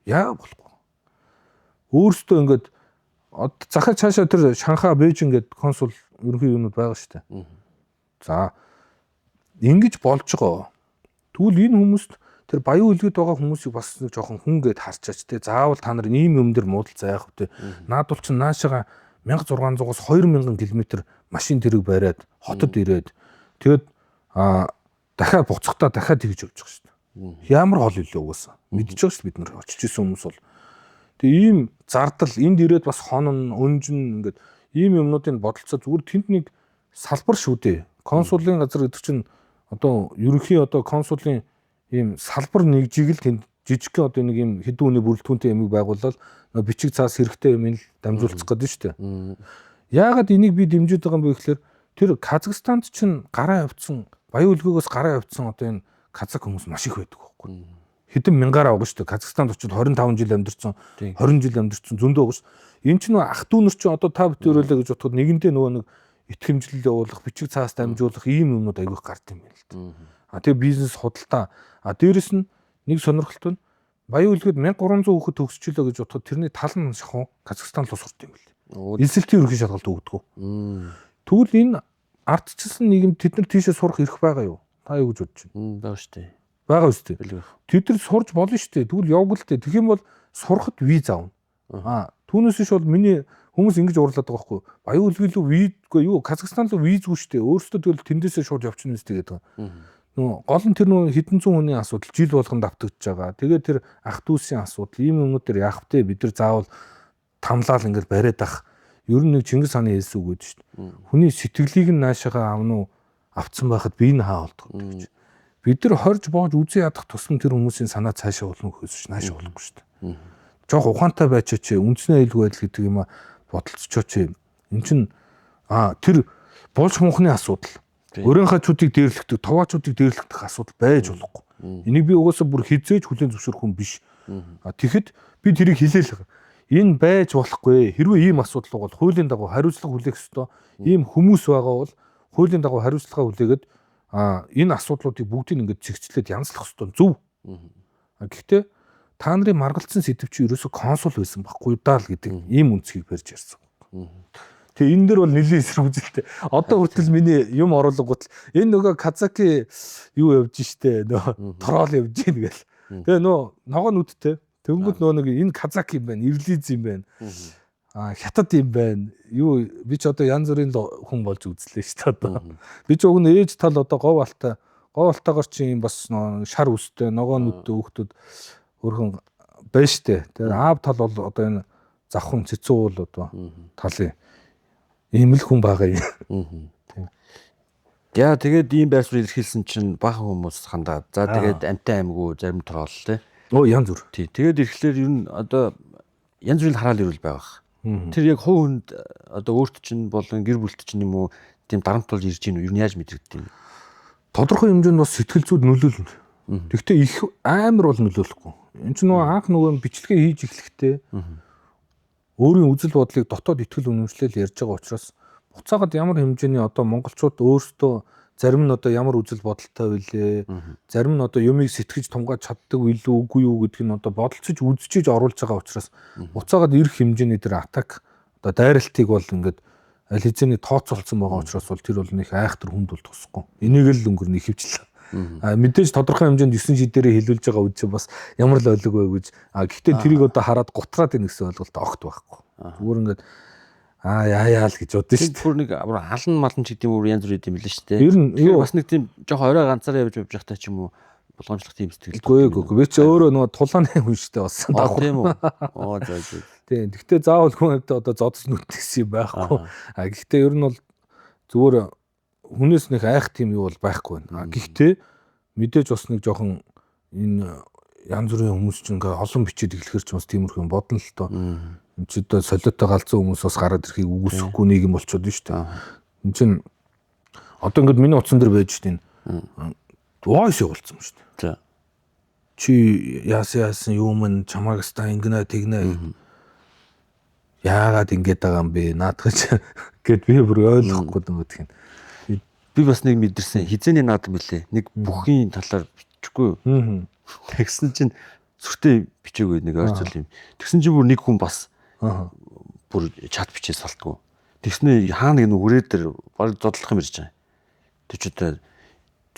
Яа болохгүй. Өөрөөсөө ингээд захаа цаашаа тэр Шанхай, Бээжин гээд консул ерөнхий юунууд байгаа шүү дээ. За ингэж болж байгаа. Тэгвэл энэ хүмүүст тэр Баян үлгэд байгаа хүмүүсийг бас нэг жоохон хүн гээд харчаач те. Заавал та нар ийм юм дээр муудалцаа яах вэ? Наадвал чинь наашаага 1600-аас 2000 км машин тэрэг бариад хотод ирээд тэгээд дахиад буцахтаа дахиад тэгж явж байгаа шүү дээ. Ямар хол илээ угаасаа. Мэдчихэж байгаа шүү дээ бид нар очиж исэн хүмүүс бол. Тэгээ ийм зардал энд ирээд бас хонон, өнжин ингээд ийм юмнуудыг бодолцоо зүгээр тэнд нэг салбар шүү дээ. Консулын газар гэдэг чинь одоо ерөнхий одоо консулын ийм салбар нэгжийг л тэнд жижигхэн одоо нэг юм хэдэн үний бүрэлдэхүүнтэй юмыг байгуулаад бичиг цаас хэрэгтэй юм л дамжуулчих гэдэг шүү дээ. Яагаад энийг би дэмжиж байгаа юм бэ гэхээр тэр Казахстанд чинь гараа явцсан, Баян үлгээгөөс гараа явцсан одоо энэ казак хүмүүс маш их байдаг байхгүй. Хэдэн мянгаараа байгаа шүү дээ. Казахстанд очиод 25 жил амьдарсан, 20 жил амьдарсан зөндөө байгаа шүү. Энэ чинь ах дүү нар чинь одоо та битүүрэлээ гэж бодоход нэгэндээ нөгөө нэг итгэмжлэл явуулах, бичиг цаас дамжуулах ийм юмнууд айгүйх гард юм байна л да. А тэгээ бизнес худалдаа. А дээрэс нь нэг сонирхолтой нь Баян үлгэд 1300 хүүхэд төгсчихлөө гэж бодоход тэрний тал нь шахуу Казахстан руу сурт юм бэл. Элсэлтийн ерөнхий шалгалт өгдөг. Тэгвэл энэ ардчилсан нийгэм тэд нар тийшээ сурах эрх байгаа юу? Та юу гэж бодож байна? Байгаа шүү дээ. Байгаа үстэй. Тэд нар сурж болно шүү дээ. Тэгвэл явг л дээ. Тэгэх юм бол сурахад виз авна. Түүнээс биш бол миний Хүмүүс ингэж уурлаад байгаа байхгүй. Баян үлгий лүү визгүй юу Казахстан руу визгүй шүү дээ. Өөрсдөө тэгэл тэндээсээ шууд явчихна үстэй гэдэг. Нөгөө гол нь тэр нөгөө хэдэн зуун хүний асуудал жил болгон давтагдж байгаа. Тэгээд тэр ах дүүсийн асуудал ийм юмнууд дээр яах вэ? Бид нар заавал тамлаал ингээд бариад ах. Ер нь нэг Чингис хааны хэлсэн үг гэдэг шүү дээ. Хүний сэтгэлийг нь наашаага авна уу авцсан байхад би нь хаа болдгоо гэж. Бид нар хорж боож үзэн ядах тусам тэр хүмүүсийн санаа цаашаа болно гэхээс наашаа болохгүй шүү дээ. Жохо ухаантай байчаач, үндснээ аюулгүй байдал гэдэг юм а бодолцоочооч. Эн чин тэр булж мунхны асуудал. Өрөөнхачуудыг дээрлэхдэг, товаачуудыг дээрлэхдэг асуудал байж болохгүй. Энийг би угаасаа бүр хизээж хүлээн зөвшөөрөх хүн биш. Тэгэхэд би тэрийг хэлээл. Энэ байж болохгүй. Хэрвээ ийм асуудал бол хуулийн дагуу хариуцлага хүлээх ёстой. Ийм хүмүүс байгаа бол хуулийн дагуу хариуцлага хүлээгээд энэ асуудлуудыг бүгдийг ингээд зэгцлээд янзлах ёстой. Зөв. Гэхдээ та нарын маргалцсан сэдв чи ерөөсө консул байсан байхгүй даа л гэдэг ийм үнцгийг барьж ярьсан. Тэгээ энэ дэр бол нэлийн эсрэг үзэлтэй. Одоо хүртэл миний юм оруулангуут энэ нөгөө Казаки юу явж штэ нөгөө трол явж гин гэл. Тэгээ нөгөө ногоо нүдтэй. Тэнгүүд нөгөө нэг энэ Казак юм байна, Ирлиз юм байна. Хятад юм байна. Юу би ч одоо янз бүрийн хүн болж үзлээ штэ одоо. Би ч уг нь ээж тал одоо говь алтай, говь алтайгаар чи юм бас шар үстэй, ногоо нүдтэй хүүхдүүд өөрхөн байна штэ. Тэгээ аав тал бол одоо энэ завхан цэцэн уул одоо талын ийм л хүн байгаа юм. Яа тэгээд ийм байр суурь илэрхийлсэн чинь баахан хүмүүс хандаад. За тэгээд амтай аймгүй зарим тролл те. Оо янз бүр. Тий. Тэгээд ирэхлээр ер нь одоо янз бүрийн хараал ирүүл байгаа. Тэр яг хувь хүнд одоо өөрт чинь болон гэр бүлт чинь юм уу тийм дарамт болж ирж гин үү? Ер нь яаж мэдрэгддэг юм? Тодорхой хэмжээнд бас сэтгэл зүйд нөлөөлнө. Тэгэхдээ их амар бол нөлөөлөхгүй. Энд чинь нөгөө анх нөгөө бичлэгээ хийж эхлэхдээ өөрийн үзэл бодлыг дотоод итгэл үнэмшлэл ярьж байгаа учраас буцаагаад ямар хэмжээний одоо монголчууд өөрсдөө зарим нь одоо ямар үзэл бодолтой вүлээ, зарим нь одоо юмыг сэтгэж тунгааж чаддаг илүү үгүй юу гэдг нь одоо бодолцож үзчихэж оруулж байгаа учраас буцаагаад ирэх хэмжээний тэр атак одоо дайралтыг бол ингээд аль хэзээний тооцоолцсон байгаа учраас бол тэр бол нэг айхтар хүнд бол тусахгүй. Энийг л өнгөрнө ихэвчлэн. Мэдээж тодорхой хэмжээнд 9 жи дээрээ хилүүлж байгаа үн чинь бас ямар л ойлог вэ гэж. Гэхдээ тэрийг одоо хараад гутраад ийн гэсэн ойлголт огт байхгүй. Зүгээр ингээд яа л гэж бодсон шүү дээ. Бүр нэг алан малан ч гэдэг юм уу янз бүр юм билээ шүү дээ. Ер нь юу бас нэг тийм жоох орой ганцаараа явж байхдаа ч юм уу болгоомжлох тийм сэтгэл. Үгүй. Би чи өөрөө нөгөө тулааны хүн шүү дээ бас. Тийм үү. Оо за за. Тийм. Гэхдээ заавал хүн амьтаа одоо зодож нүт гэсэн юм байхгүй. Гэхдээ ер нь бол зүгээр хүнээс нэг айх тийм юу бол байхгүй байна. Гэхдээ мэдээж бас нэг жоохон энэ янз бүрийн хүмүүс чинь ингээ олон бичээд эхлэхэр ч бас тиймэрхүү юм бодно л доо. Энд чи одоо солиотой галзуу хүмүүс бас гараад ирэхийг үгүйсэхгүй нийгэм болчиход нь шүү дээ. Энд чинь одоо ингээд миний утсан дээр байж дээ энэ voice явуулсан юм шүү дээ. За. Чи яасан юм н чамааг ста ингэнэ тэгнэ. Яагаад ингэж байгаа юм бэ? Наадах чи гэд би бүр ойлгохгүй нөгөөх нь. Би бас нэг мэдэрсэн. Хизээний наадам билээ. Нэг бүхийн талаар бичихгүй. Тэгсэн чинь сүртэй бичээгүй нэг ойрцол юм. Тэгсэн чинь бүр нэг хүн бас бүр чат бичээ салтгүй. Тэгснээ хаана нэг үрээ дээр баг зодлох юм ирж байгаа. Тэр ч одоо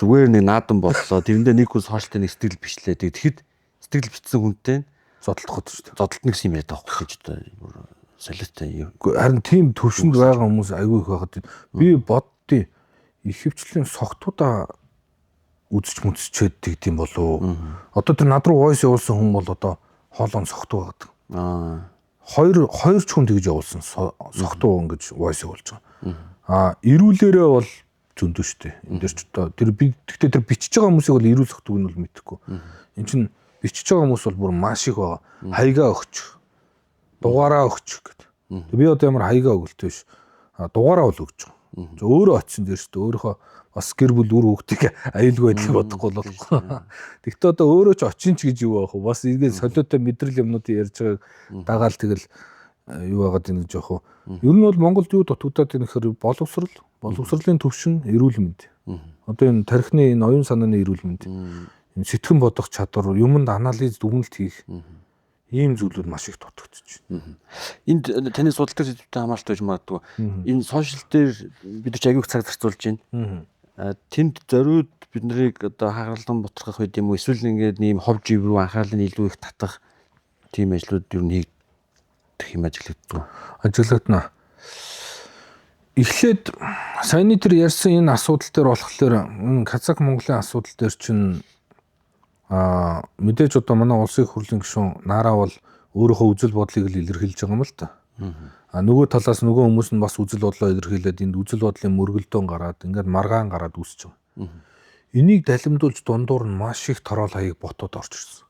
зүгээр нэг наадам боллоо. Тэрэндээ нэг хүн сошиалтай нэг сэтгэл бичлээ. Тэгэхэд сэтгэл бичсэн хүнтэй зодлох гэдэг шүү дээ. Зодолтно гэсэн юм яриад байгаа байхгүй ч одоо бүр солиотой юм. Харин тийм төвшөнд байгаа хүмүүс аягүй их байхад би боддیں۔ Ихэвчлэн согтуудаа үзэж мүцчээд тэгдэм болов. Одоо тэр над руу voice явуулсан хүн бол одоо хоолон согтуу байдаг. Хоёр ч хүн тэгж явуулсан согтуу ингэж voice явуулж байгаа. Ирүүлээрээ бол зөндөө штэ. Энд дэр ч одоо тэр би тэгтээ тэр бичиж байгаа хүмүүсийг бол ирүүл согтууг нь бол мэдэхгүй. Энд чинь бичиж байгаа хүмүүс бол бүр маш их байгаа. Хаягаа өгч. Дугаараа өгч гэд. Би одоо ямар хаягаа өгөлтэй биш. Дугаараа бол өгч байгаа. Өөрөө очисон дээр штэ өөрийнхөө бас гэр бүл үр хүүхдийг аюулгүй байдлыг бодохгүй болохгүй. Тэгтээ одоо өөрөө ч очин ч гэж юу аах вэ? Бас эргээд солиотой мэдрэл юмнуудыг ярьж байгааг дагаал тэгэл юу байгаад ийн гэж яах вэ? Ер нь бол Монголд юу дутагдаад байна гэхээр боловсролын төвшин, эрүүл мэнд. Одоо энэ тархины энэ оюун санааны эрүүл мэнд. Энэ сэтгэн бодох чадвар, юмд анализ дүгнэлт хийх ийм зүйлүүд маш их дутагдчих. Энд таны судалдаг сэдвтэй хамааралтай байж магадгүй. Энэ сошиал дээр бид нар ч аягүй их цаг зарцуулж байна. Тэнд зориуд бид нарыг одоо хагаралдан бутархах байд юм уу? Эсвэл ингээд ийм хов жив рүү анхаарлыг илүү их татах тийм ажлууд юу нэг гэх юм ажиглагддаг. Ажиглагдана. Эхлээд саяны тэр ярьсан энэ асуудал дээр болохоор энэ Казак Монголын асуудал дээр чинь мэдээж одоо манай улсын их хурлын гишүүн Нараа бол өөрийнхөө үзэл бодлыг л илэрхийлж байгаа юм л та. Нөгөө талаас нөгөө хүмүүс нь бас үзэл бодлоо илэрхийлээд энд үзэл бодлын мөргөлдөөн гараад ингээд маргаан гараад үүсэж байгаа. Энийг далимдуулж дундуур нь маш их тороол хаяг ботууд орж ирсэн.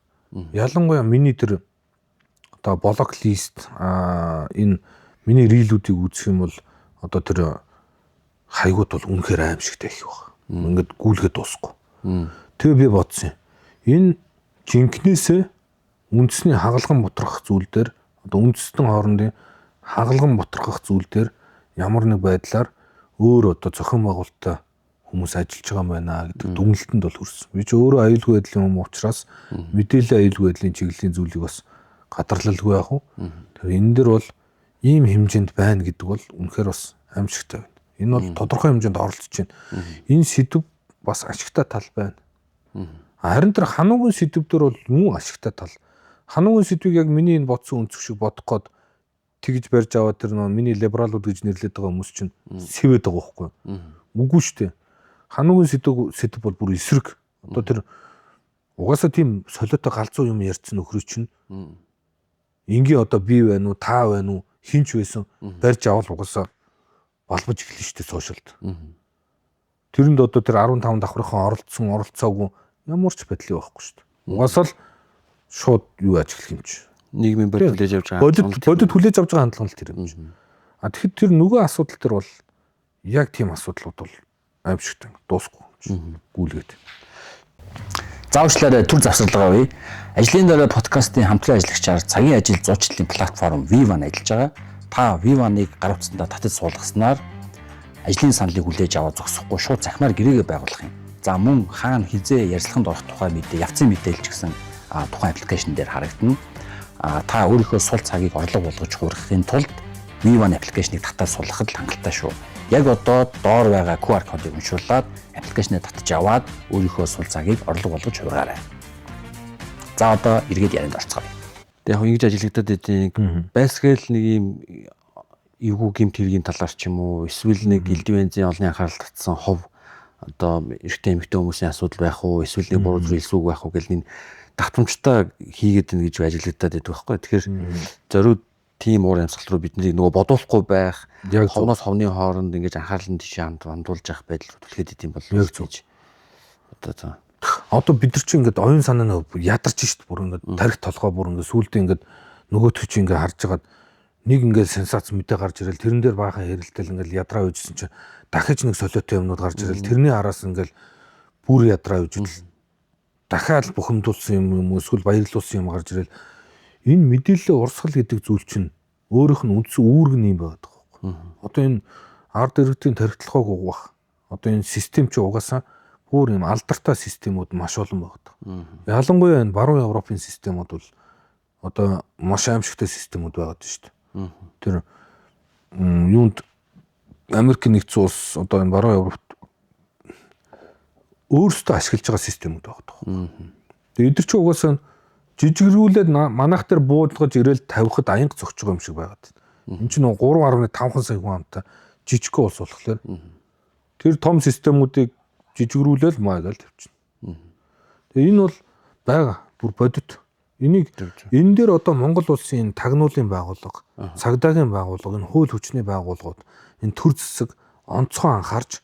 Ялангуяа миний тэр одоо блок лист энэ миний рилүүдийг үзэх юм бол одоо тэр хаягууд бол үнэхээр аимшигтай их баг. Ингээд гүйлгээд дуусахгүй. Тэгээ би бодсон юм. Энэ жинкнээсээ үндэсний хагалган бутрах зүйл дээр одоо үндэстэн хоорондын хагалган бутрах зүйл дээр ямар нэг байдлаар өөр одоо зохион байгуулалттай хүмүүс ажиллаж байгаа юм байна гэдэг дүгнэлтэнд бол хүрсэн. Би ч өөрөө аюулгүй байдлын хүмүүс учраас мэдээллийн аюулгүй байдлын чиглэлийн зүйлийг бас гадарлалгүй яах вэ? Тэгэхээр энэ дэр бол ийм хэмжээнд байна гэдэг бол үнэхээр бас аимшигтай байна. Энэ бол тодорхой хэмжээнд оролцож байна. Энэ сэдв бас ашигтай тал байна. Харин тэр хануугийн сэдв дээр бол мөн ашигтай тал. Хануугийн сэдвийг яг миний энэ бодсон өнцөг шиг бодох гээд тэгж барьж аваад тэр нөө миний либералууд гэж нэрлэдэг байгаа хүмүүс чинь сэвэд байгаа байхгүй юу? Үгүй шүү дээ. Хануугийн сэдв бол бүр эсрэг. Одоо тэр угаасаа тийм солиотой галзуу юм ярьсан нөхрөө чинь энгийн одоо би байна уу, та байна уу, хинч байсан барьж авал угаасаа балбаж эхэлнэ шүү дээ сошиалд. Тэрэнд одоо тэр 15 давхрынхан оролцсон, оролцоогүй ямар ч байдлыг байхгүй шүү дээ. Угаасаа л шууд юу ажиглах юм чи. Нийгмийн бодит хүлээж авч байгаа. Бодит хүлээж авч байгаа хандлага л тэр юм чи. А тэгэхэд тэр нөгөө асуудал төр бол яг тийм асуудлууд бол аимшигтай дуусахгүй гүйлгээд. За уучлаарай, түр завсарлага үе. Ажлын дараа подкастын хамтран ажиллагчаар цагийн ажил зуучлалын платформ V1 ажиллаж байгаа. Та V1-ыг гар утсандаа татаж суулгаснаар ажлын саналыг хүлээж аваад зогсохгүй шууд цахимаар гэрээгээ байгуулах юм. За мөн хаана хизээ ярилцлаганд орох тухай мэдээ, явцын мэдээлэл ч гэсэн тухайн аппликейшн дээр харагдана. Та өөрийнхөө сул цагийг орлого болгож хуурахын тулд V1 аппликейшнийг татаад суулгахад л хангалттай шүү. Яг одоо доор байгаа QR кодыг уншуулад аппликейшнээ татж аваад өөрийнхөө сул цагийг орлого болгож хувиргаарай. За одоо эргээд ярианд орцгоё. Тэг яг ингэж ажиглагдаад байдیں۔ Байсгээл нэг юм эвгүй гэмт хэргийн талаар ч юм уу эсвэл нэг элдв янзын олонний анхаарал татсан хов одоо эрэгтэй эмэгтэй хүмүүсийн асуудал байх уу эсвэл нэг буруу зүйл элсүүг байх уу гэл нэг давтамжтай хийгээд байна гэж ажиглагдаад байдаг байхгүй. Тэгэхээр зориуд тийм уур амьсгал руу биднийг нөгөө бодуулахгүй байх, ховноос ховны хооронд ингэж анхаарал нь тийш хандуулж явах байдал руу түлхээд идэм болов Яг зөв. гэж. Одоо за. Одоо бид нар чинь ингээд оюун санаа нь ядарч шít бүр ингээд тарих толгой бүр ингээд сүулдэ ингээд нөгөөтгө чинь ингээд харж хагаад нэг ингээд сенсац мэдээ гарч ирэл тэрэн дээр баахан хэрэлтэл ингээд ядраа үйжсэн чинь дахиж нэг солиотой юмнууд гарч ирэл тэрний араас ингээд бүр ядраа үйжэл дахиад бухимдуулсан юм юм эсвэл баярлуулсан юм гарч ирэл энэ мэдээллийн урсгал гэдэг зүйл чинь өөрийнх нь үндсэн үүрэг нь юм байгаад байгаа байхгүй. Одоо энэ ард иргэдийн тархитлагыг угах одоо энэ систем чи угаасаа бүр юм алдартай системүүд маш олон байдаг. Ялангуяа энэ баруун Европын системүүд бол одоо маш аимшигтай системүүд байгаад шүү дээ. Тэр юунд Америк нэгдсэн улс одоо энэ баруун Европт өөрсдөө ашиглаж байгаа системүүд байдаг. Тэгээ эдгээр чи угаасаа жижигрүүлээд манайх дээр буудлгаж ирээл тавихад аянга зөгч байгаа юм шиг байгаад байна. Энд чинь 3.5 сая хүн амтай жижигхэн улс болохоор тэр том системүүдийг жижигрүүлээл маа гэж тавьчихна. Тэгээ энэ бол байгаа бүр бодит. Энийг энэ дээр одоо Монгол улсын энэ тагнуулын байгууллага, цагдаагийн байгууллага, энэ хууль хүчний байгууллагууд, энэ төр зэсэг онцгой анхаарч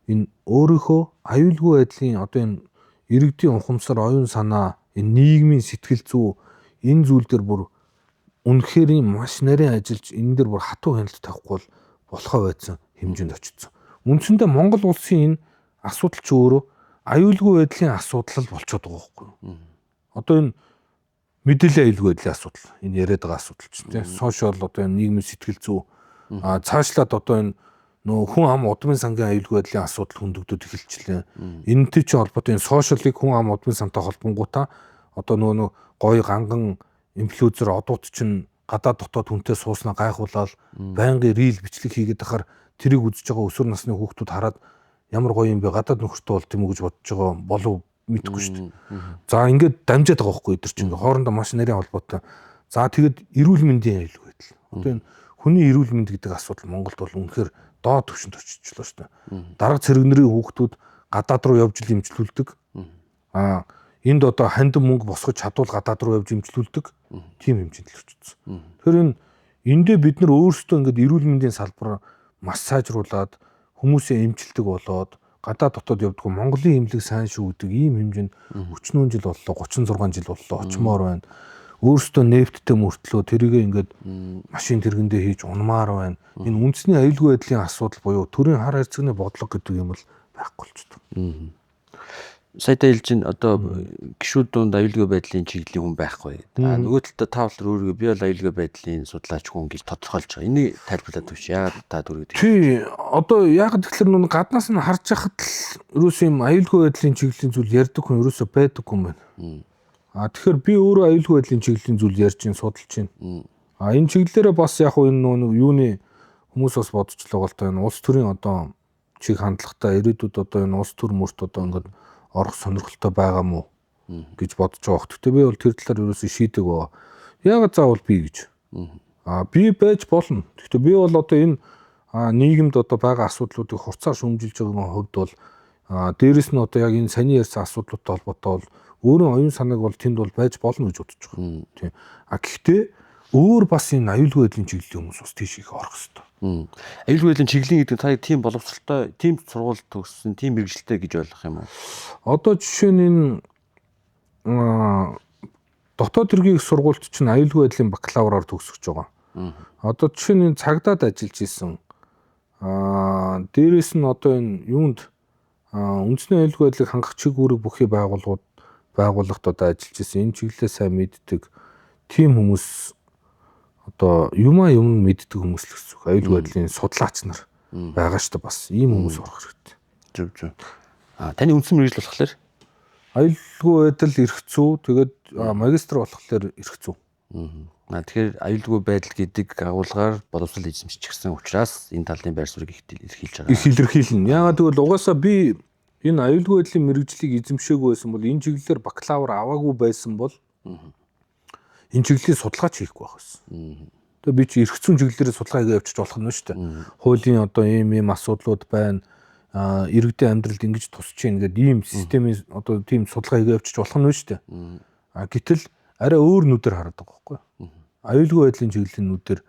энэ өөрийнхөө аюулгүй байдлын одоо энэ иргэдийн ухамсар, оюун санаа, энэ нийгмийн сэтгэл зүй энэ зүйл дээр бүр үнэхээр маш нарийн ажиллаж энэ дээр бүр хатуу хяналт тавихгүй бол болохоо байсан хэмжээнд очсон. Үндсэндээ Монгол улсын энэ асуудал ч өөрөө аюулгүй байдлын асуудал л болчиход байгаа байхгүй юу? Одоо энэ мэдээллийн аюулгүй байдлын асуудал, энэ яриад байгаа асуудал чинь тийм сошиал одоо энэ нийгмийн сэтгэл зүй цаашлаад одоо энэ нөө хүн ам удмын сангийн аюулгүй байдлын асуудал хөндөгдөд эхэлчихлээ. Энэтэй чинь холбоотой энэ сошиалыг хүн ам удмын сантай холбонгуудаа одоо нөө гоё ганган инфлюенсер одууд чинь гадаад дотоод хүнтэй сууснаа гайхуулаад байнгын рил бичлэг хийгээд ахаар тэрийг үзэж байгаа өсвөр насны хүүхдүүд хараад ямар гоё юм бэ гадаад нөхөртөө болт юм уу гэж бодож байгаа болов мэдэхгүй шүү дээ. За ингээд дамжаад байгаа байхгүй өдр чинь хоорондоо маш нарийн холбоотой. За тэгэд эрүүл мэндийн аюулгүй байдал. Одоо энэ хүний эрүүл мэнд гэдэг асуудал Монголд бол үнэхээр доод түвшинд очичлоо шүү дээ. Дарга цэрэг нарын хүүхдүүд гадаад руу явж ил эмчлүүлдэг. Аа энд одоо хандив мөнгө босгож чадвал гадаад руу явж эмчлүүлдэг. Тийм хэмжээнд л очсон. Тэгэхээр энэ эндээ бид нар өөрсдөө ингээд эрүүл мэндийн салбар маш сайжруулад хүмүүсээ эмчилдэг болоод гадаад дотоод явдггүй Монголын эмнэлэг сайн шүү гэдэг ийм хэмжээнд 40 жил боллоо, 36 жил боллоо очимоор байна. Өөрсдөө нефттэй мөртлөө тэрийгээ ингээд машин тэргэндээ хийж унмаар байна. Энэ үндэсний аюулгүй байдлын асуудал буюу төрийн хар харьцагны бодлого гэдэг юм бол байхгүй болчихдог. Сая та хэлж чинь одоо гишүүд дунд аюулгүй байдлын чиглэлийн хүн байхгүй. А нөгөө талдаа та болохоор өөрийгөө би бол аюулгүй байдлын судлаач хүн гэж тодорхойлж байгаа. Энийг тайлбарлаад өгч. Яагаад та түргээд Тий, одоо яагаад тэгэхээр нүн гаднаас нь харж байхад л ерөөсөө юм аюулгүй байдлын чиглэлийн зүйл ярьдаг хүн ерөөсөө байдаггүй юм байна. А тэгэхээр би өөрөө аюулгүй байдлын чиглэлийн зүйл ярьж чинь судалж чинь. А энэ чиглэлээрээ бас яг хуу энэ нөгөө юуны хүмүүс бас бодчихлоо л доо энэ улс төрийн одоо чиг хандлагатай ирээдүйд одоо энэ улс төр мөрт одоо ингээд орох сонирхолтой байгаа мó гэж бодож байгаа. Гэхдээ би бол тэр талаар ерөөсөө шийдэг байгаа. Яагаад заавал би гэж. А би байж болно. Гэхдээ би бол одоо энэ нийгэмд одоо байгаа асуудлуудыг хурцаар шүүмжилж байгаагийн хувьд бол дээрэс нь одоо яг энэ саний ярьсан асуудлуудтай холбоотой бол өөрийн оюун санааг бол тэнд бол байж болно гэж бодож байгаа. Тийм. А гэхдээ өөр бас энэ аюулгүй байдлын чиглэлийн хүмүүс бас тийш их орох хэрэгтэй. Аюулгүй байдлын чиглэлийн гэдэг нь та тийм боловсролтой, тийм сургууль төгссөн, тийм мэргэжилтэй гэж ойлгох юм уу? Одоо жишээ нь энэ дотоод хэргийн их сургуульд чинь аюулгүй байдлын бакалавраар төгсөж байгаа. Одоо жишээ нь энэ цагдаад ажиллаж исэн. Дээрээс нь одоо энэ юунд үндэсний аюулгүй байдлыг хангах чиг үүрэг бүхий байгууллагууд байгууллагт одоо ажиллаж исэн. Энэ чиглэлээ сайн мэддэг тийм хүмүүс одоо юмаа юм мэддэг хүмүүс л гэсэн үг. Аюулгүй байдлын судлаач нар байгаа шүү дээ бас. Ийм хүмүүс орох хэрэгтэй. Зөв зөв. А таны үндсэн мэргэжил болохоор Аюулгүй байдал эрх зүй, тэгээд магистр болохоор эрх зүй. А тэгэхээр аюулгүй байдал гэдэг агуулгаар боловсрол эзэмшчихсэн учраас энэ талын байр суурийг их илэрхийлж байгаа. Их илэрхийлнэ. Яагаад гэвэл угаасаа би энэ аюулгүй байдлын мэргэжлийг эзэмшээгүй байсан бол энэ чиглэлээр бакалавр аваагүй байсан бол энэ чиглэлийн судалгаач хийхгүй байх байсан. Тэгээ би чи эрх зүйн чиглэлээр судалгаа хийгээ явчих болох нь шүү дээ. Хуулийн одоо ийм ийм асуудлууд байна. Иргэдийн амьдралд ингэж тусч гин гэдэг ийм системийн одоо тийм судалгаа хийгээ явчих болох нь шүү дээ. А гэтэл арай өөр нүдээр хараад байгаа байхгүй юу? Аюулгүй байдлын чиглэлийн нүдээр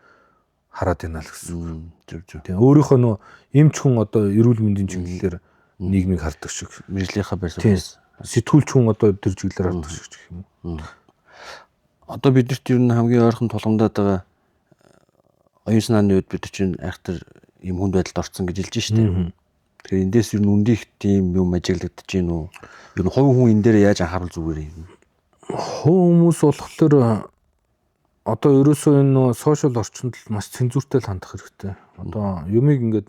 хараад байна л гэсэн үг. Зөв зөв. Тийм өөрийнхөө нөө эмч хүн одоо эрүүл мэндийн чиглэлээр нийгмийг хардаг шиг. Мэргэжлийнхаа байр сууриас. Сэтгүүлч хүн одоо тэр чиглэлээр хардаг шиг гэх юм уу. Одоо биднэрт ер нь хамгийн ойрхон тулгамдаад байгаа оюун санааны үед бид чинь айхтар юм хүнд байдалд орцсон гэж хэлж штэ. Тэгэхээр эндээс ер нь үндих тийм юм ажиглагдаж гин үү? Ер нь хувь хүн энэ дээр яаж анхаарал зүгээр юм? Хувь хүмүүс болохоор одоо ерөөсөө энэ нөө сошиал орчинд л маш цензуртэй л хандах хэрэгтэй. Одоо юмыг ингээд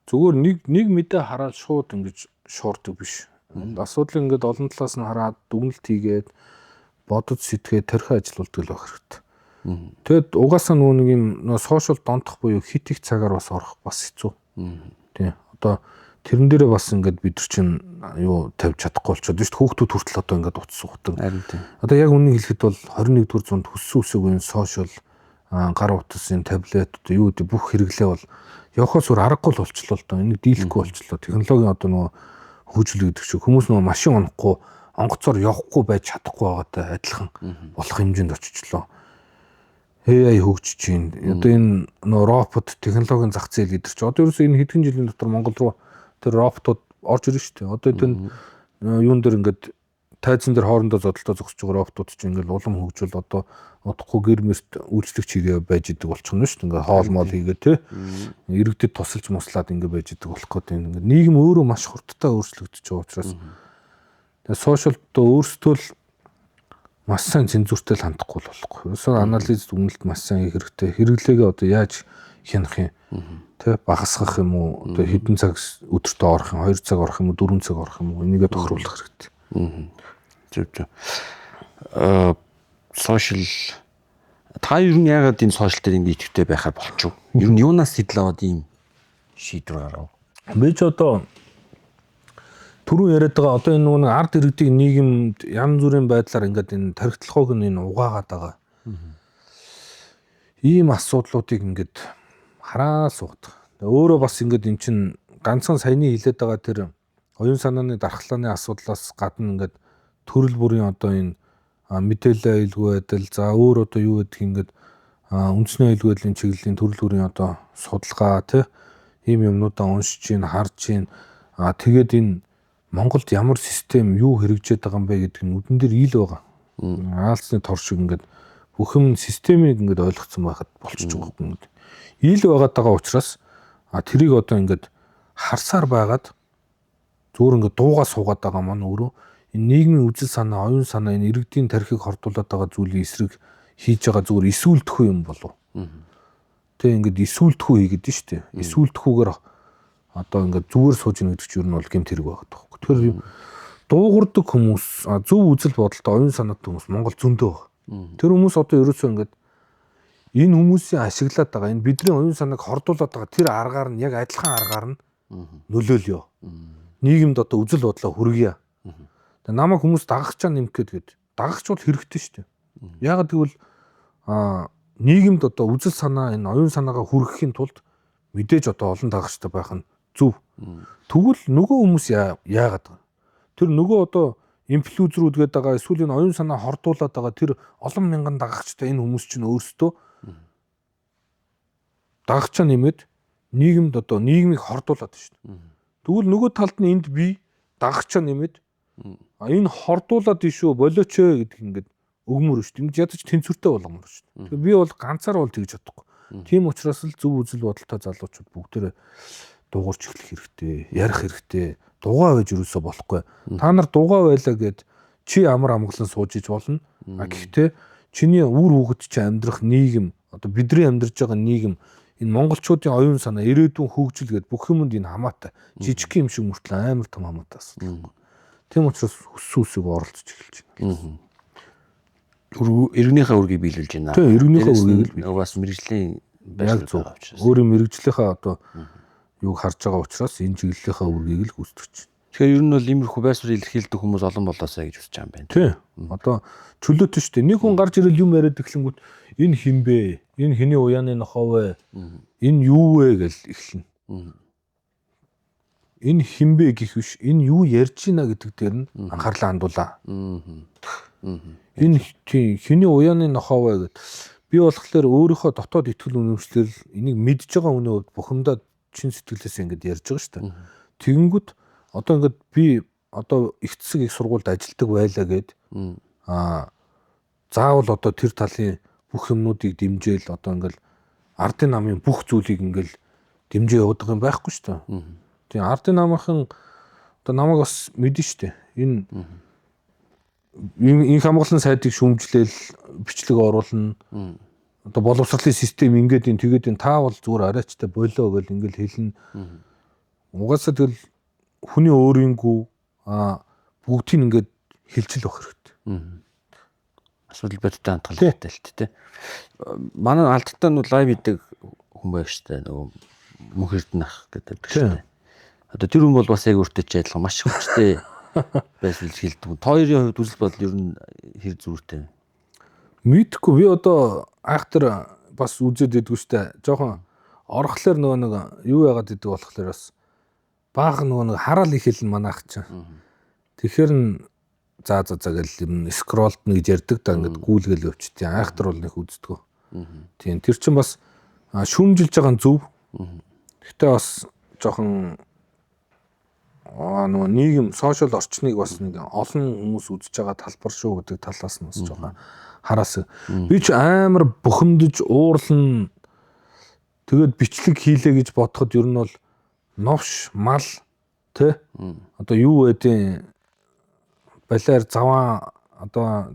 зүгээр нэг мэдээ хараад шууд ингэж шуурдаг биш. Асуудлыг ингээд олон талаас нь хараад дүгнэлт хийгээд бодож сэтгээд тархи ажилуулдаг л байх хэрэгтэй. Тэгэд угаасаа нөгөө нэг юм нөө сошиал донтох буюу хит их цагаар бас орох бас хэцүү. Тийм. Одоо тэрэн дээрээ бас ингээд бид нар чинь юу тавьж чадахгүй болчиход шүү дээ. Хүүхдүүд хүртэл одоо ингээд утас сугдаг. Харин тийм. Одоо яг үннийг хэлэхэд бол 21-р зуунд хүссэн үсээгүй энэ сошиал гар утас энэ таблет одоо юу гэдэг бүх хэрэглээ бол явхаас өөр аргагүй л болчлоо л доо. Энийг дийлэхгүй болчлоо. Технологийн одоо нөгөө хөгжил гэдэг шиг хүмүүс нөгөө машин онохгүй онгоцоор явахгүй байж чадахгүй байгаатай адилхан болох хэмжээнд очичлоо. AI хөгжиж чинь. Одоо энэ нөгөө робот технологийн зах зээл гэдэг чинь одоо ерөөсөө энэ хэдхэн жилийн дотор Монгол руу тэр роботууд орж ирнэ шүү дээ. Одоо тэр юун дээр ингээд тайзан дээр хоорондоо зодолдоо зогсож байгаа роботууд чинь ингээд улам хөгжүүл одоо удахгүй гэр мөрт үйлчлэгч хийгээ байж идэг болчихно шүү дээ. Ингээд хоол моол хийгээ те. Иргэдэд тусалж муслаад ингээд байж идэг болох гэдэг. Ингээд нийгэм өөрөө маш хурдтай өөрчлөгдөж байгаа учраас тэгээ сошиалд өөрсдөө л маш сайн цензуртэй л хандахгүй л болохгүй. Ерөөсөө анализ дүгнэлт маш сайн хийх хэрэгтэй. Хэрэглээгээ одоо яаж хянах юм? Тэ багасгах юм уу? Одоо хэдэн цаг өдөртөө орох юм? 2 цаг орох юм уу? 4 цаг орох юм уу? Энийгээ тохируулах хэрэгтэй. Зөв зөв. Сошиал та ер нь яагаад энэ сошиал дээр ингэ идэвхтэй байхаар болчихов? Ер нь юунаас сэтэл аваад ийм шийдвэр гаргав? Би ч одоо түрүү яриад байгаа одоо энэ нөгөө ард иргэдийг нийгэмд янз бүрийн байдлаар ингээд энэ тархитлогоог нь энэ угаагаад байгаа. Ийм асуудлуудыг ингээд хараа суугаад. Өөрөө бас ингээд эн чин ганцхан саяны хилээд байгаа тэр оюун санааны дархлааны асуудлаас гадна ингээд төрөл бүрийн одоо энэ мэдээлэл аюулгүй байдал, за өөр одоо юу гэдгийг ингээд үндэсний аюулгүй байдлын чиглэлийн төрөл бүрийн одоо судалгаа тий ийм юмнуудаа уншиж гин, харж гин, тэгээд энэ Монголд ямар систем юу хэрэгжээд байгаа юм бэ гэдэг нь нүдэн дээр ил байгаа. Аалзны тор шиг ингээд бүх юм системийг ингээд ойлгоцсон байхад болчихж байгаа юм. Ил байгаад байгаа учраас тэрийг одоо ингээд харсаар байгаад зүгээр ингээд дуугаа суугаад байгаа маань өөрөө энэ нийгмийн үзэл санаа, оюун санаа, энэ иргэдийн тархийг хордуулаад байгаа зүйлийн эсрэг хийж байгаа зүгээр эсүүлдэхүү юм болов. Тэ ингээд эсүүлдэхүү хийгээд нь шүү дээ. Эсүүлдэхүүгээр одоо ингээд зүгээр сууж ийн гэдэг чинь ер нь бол гэмт хэрэг байгаа байхгүй. Тэгэхээр дуугардаг хүмүүс, зөв үзэл бодолтой, оюун санаатай хүмүүс Монгол зөндөө байгаа. Тэр хүмүүс одоо ерөөсөө ингээд энэ хүмүүсийн ашиглаад байгаа, энэ бидний оюун санааг хордуулаад байгаа тэр аргаар нь яг адилхан аргаар нь нөлөөлөё. Нийгэмд одоо үзэл бодлоо хүргье. Тэгээ намайг хүмүүс дагагчаа нэмэх гээд гээд дагагч бол хэрэгтэй шүү дээ. Яагаад гэвэл нийгэмд одоо үзэл санаа, энэ оюун санаагаа хүргэхийн тулд мэдээж одоо олон дагагчтай байх нь зөв. Тэгвэл нөгөө хүмүүс яагаад байгаа? Тэр нөгөө одоо инфлюенсерүүд гэдэг байгаа, эсвэл энэ оюун санаа хордуулаад байгаа тэр олон мянган дагагчтай энэ хүмүүс чинь өөрсдөө дагагчаа нэмээд нийгэмд одоо нийгмийг хордуулаад байна шүү дээ. Тэгвэл нөгөө талд нь энд би дагагчаа нэмээд энэ хордуулаад шүү болооч ээ гэдэг ингээд өгмөр шүү дээ. Ингэж ядаж тэнцвэртэй болгомор шүү дээ. Тэгэхээр би бол ганцаар бол тэгж чадахгүй. Тийм учраас л зөв үзэл бодолтой залуучууд бүгдээрээ дуугарч эхлэх хэрэгтэй, ярих хэрэгтэй. Дугаа байж юусоо болохгүй. Та нар дугаа байлаа гэд чи амар амгалан сууж иж болно. А гэхдээ чиний үр хүүхэд чи амьдрах нийгэм, одоо бидний амьдарч байгаа нийгэм, энэ монголчуудын оюун санаа, ирээдүйн хөгжил гэд бүх юмд энэ хамаатай. Жижиг юм шиг мөртлөө амар том хамаатай асуудал. Тийм учраас хүссэн үсийг оролцож эхэлж байна. Иргэнийхээ үргийг биелүүлж байна. Тийм, иргэнийхээ үргийг л бас мэрэгжлийн байр байгаа учраас. Өөрийн мэрэгжлийнхаа одоо юуг харж байгаа учраас энэ чиглэлийнхаа үргийг л гүйцэтгэж байна. Тэгэхээр ер нь бол иймэрхүү байр суурь илэрхийлдэг хүмүүс олон болоосаа гэж хүсэж байгаа юм байна. Тийм. Одоо чөлөөтэй шүү дээ. Нэг хүн гарч ирэл юм яриад эхлэнгүүт энэ хин бэ? Энэ хэний уяаны нохоо вэ? Энэ юу вэ гэж эхэлнэ. Энэ хин бэ гэх биш, энэ юу ярьж байна гэдэг дээр нь анхаарлаа хандуулаа. Энэ тийм хэний уяаны нохоо вэ гэд би болохоор өөрийнхөө дотоод итгэл үнэмшлэр энийг мэдж байгаа хүний хувьд бухимдаад чин сэтгэлээс ингэж ярьж байгаа шүү дээ. Тэгэнгүүт одоо ингээд би одоо их засаг их сургуульд ажилладаг байлаа гэд заавал одоо тэр талын бүх юмнуудыг дэмжээл одоо ингээл ардын намын бүх зүйлийг ингээл дэмжээ явуудаг юм байхгүй шүү дээ. Тийм, ардын намынхан одоо намайг бас мэдэн шүү дээ. Энэ инх хамгаалсан сайдыг шүүмжлээл бичлэг оруулна. Одоо боловсролын систем ингээд энэ тэгээд энэ та бол зүгээр арайчтай болоо гэл ингээл хэлнэ. Угаасаа тэгэл хүний өөрийнхөө бүгдийг ингээд хилчил байх хэрэгтэй. Асуудал бодиттой хандах хэрэгтэй л тий. Манай алдтай нь лайв хийдэг хүн байх шүү дээ. Нөгөө мөнх эрдэнэ ах гэдэг шүү дээ. Одоо тэр хүн бол бас яг өөртөө ч адилхан маш хүчтэй байсан л хэлдэг. Та хоёрын хувьд үзэл бодол ер нь хэр зүйтэй? Мэдхгүй, би одоо айхтар бас үзээд идэггүй шүү дээ. Жохон орохлоор нөгөө нэг юу яагаад идэг болохоор бас баахан нөгөө нэг хараал их хэлнэ манайх чинь. Тэгэхээр нь за за за гэл юм скролд нэг ярьдаг да ингээд гүйлгээл явчихтiin. Айхтар бол нэг үздэггүй. Тийм, тэр чинь бас шүүмжилж байгаа нь зөв. Гэхдээ бас жоохон нөгөө нийгэм сошиал орчныг бас нэг олон хүмүүс үзэж байгаа талбар шүү гэдэг талаас нь бас жоохон хараас. Би ч амар бухимдаж уурлан тэгээд бичлэг хийлээ гэж бодоход ер нь бол новш мал тэ одоо юу байдیں۔ Балиар заваа одоо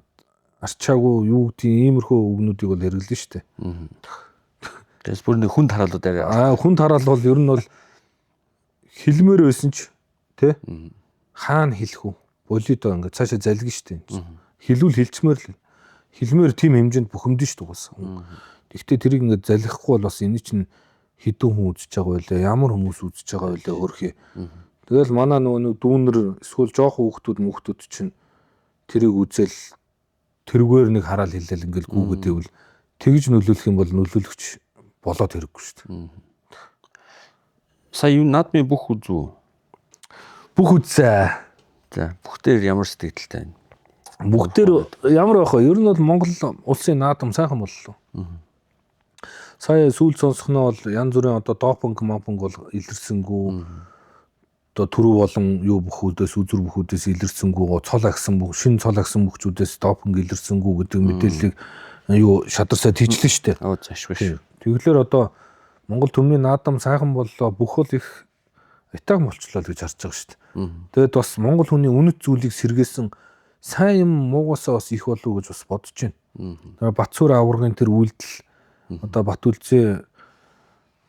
арчаагүй юу гэдгийг иймэрхүү үгнүүдийг бол хэрэглэн шүү дээ. Тэгээс бүр нэг хүн тараалууд арай. Хүн тараал бол ер нь бол хэлмээр байсан ч тэ хаана хэлэх үү? Болидо ингээд цаашаа залгина шүү дээ. Хэлүүл хэлчмээр л хэлмээр тийм хэмжээнд бухимдэн шүү дээ угаасаа. Гэхдээ тэрийг ингээд залхихгүй бол бас энэ чинь хэдэн хүн үзэж байгаа вэ? Ямар хүмүүс үзэж байгаа вэ? Хөрхий. Тэгэл манай нөгөө нэг дүүнер эсвэл жоохон хүүхдүүд мөхтүүд чинь тэрийг үзэл тэргээр нэг хараал хэлээл ингээл гүүгээд ивэл Тэгж нөлөөлөх юм бол нөлөөлөгч болоод хэрэггүй шүү дээ. Сая юу наадмын бүх үзүү. Бүх үзсэн. За бүх дээр ямар сэтгэлтэй байна? Бүх дээр ямар байх вэ? Ер нь бол Монгол улсын наадам сайхан боллоо. Сая сүүл сонсох нь бол янз бүрийн одоо допинг, мопинг бол илэрсэнгүү. Одоо түрүү болон юу бүхүүдээс үзүр бүхүүдээс илэрсэнгүү, цол агсан бүх шин цол агсан бүхчүүдээс допинг илэрсэнгүү гэдэг мэдээллийг юу шадарсаад хийчлээ шүү дээ. Оо заашгүй шүү. Тэгэхээр одоо Монгол төмний наадам сайхан боллоо, бүх бол их итаг болчлоо л гэж харж байгаа шүү дээ. Тэгээд бас Монгол хүний үнэт зүйлийг сэргээсэн сайн юм муугасаа бас их болов уу гэж бас бодож байна. Тэгээд Батсуур аваргын тэр үйлдэл одоо Бат үлзээ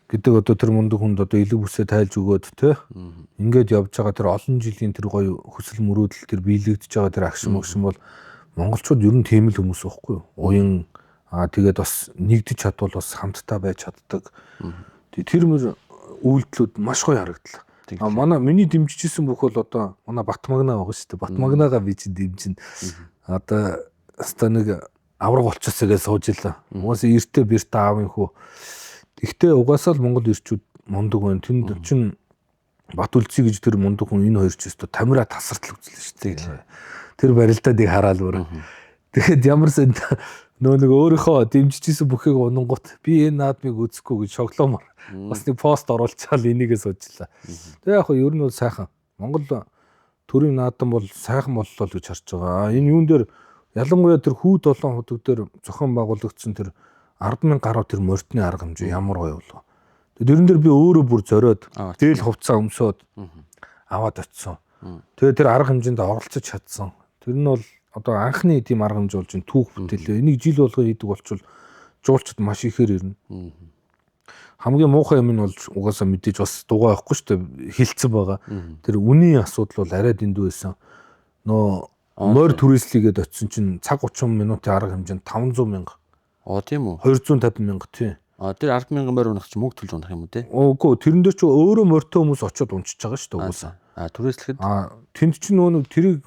гэдэг одоо тэр мундаг хүнд одоо элэг бүсээ тайлж өгөөд те ингээд явж байгаа тэр олон жилийн тэр гоё хүсэл мөрөөдөл тэр биелэгдэж байгаа тэр агшин магшин бол монголчууд ер нь тийм л хүмүүс байхгүй юу? Уян тэгээд бас нэгдэж чадвал бас хамтдаа байж чаддаг. Тэр мөр үйлдэлүүд маш гоё харагдлаа. Манай миний дэмжижсэн бүх бол одоо манай Батмагнаа байгаа шүү дээ. Батмагнаага би чинь дэмжин. Одоо өстой нэг авраг болчихсоо гэж сууж илаа. Угаасаа эртээ бэртэ аавын хүү. Гэхдээ угаасаа л Монгол ирчүүд мундаг байна. Тэнд чинь Бат үлзий гэж тэр мундаг хүн энэ хоёр ч өстө тамира тасартал үзлээ шүү дээ. Тэр барилдаад ийг хараал бүр. Тэгэхэд ямар сэн нөө нэг өөрийнхөө дэмжижсэн бүхийг унангууд би энэ наадмыг үзэхгүй гэж шоглоомор бас нэг пост оруулчаал энийгээ суучлаа. Тэгээ яг хөө ер нь бол сайхан. Монгол төрийн наадам бол сайхан боллоо л гэж харж байгаа. Энэ юун дээр ялангуяа тэр хүү долоон худаг дээр зохион байгуулагдсан тэр 10,000 гаруй тэр морьтны арга хэмжээ ямар гоё болов. Тэрэн дээр би өөрөө бүр зориод дээл хувцас өмсөөд аваад очисон. Тэгээ тэр арга хэмжээнд оролцож чадсан. Тэр нь бол одоо анхны тийм арга хэмжээ болж ин түүх бүтээлээ. Энийг жил болгон хийдэг болчвол жуулчд маш ихээр ирнэ. Хамгийн муухай юм нь бол угаасаа мэдээж бас дугаа байхгүй шүү дээ. Хилцэн байгаа. Тэр үнийн асуудал бол арай дэндүү байсан. Нөө морь түрээслийгээд очисон чинь цаг 30 минутын арга хэмжээнд 500 мянга. Оо тийм үү? 250 мянга тий. А тэр 10 мянган морь унах чинь мөнгө төлж унах юм уу те? Үгүй тэрэн дээр чи өөрөө морьтой хүмүүс очиод унчиж байгаа шүү дээ угаасаа. А түрээслэхэд тэнд чинь нөгөө нэг тэрийг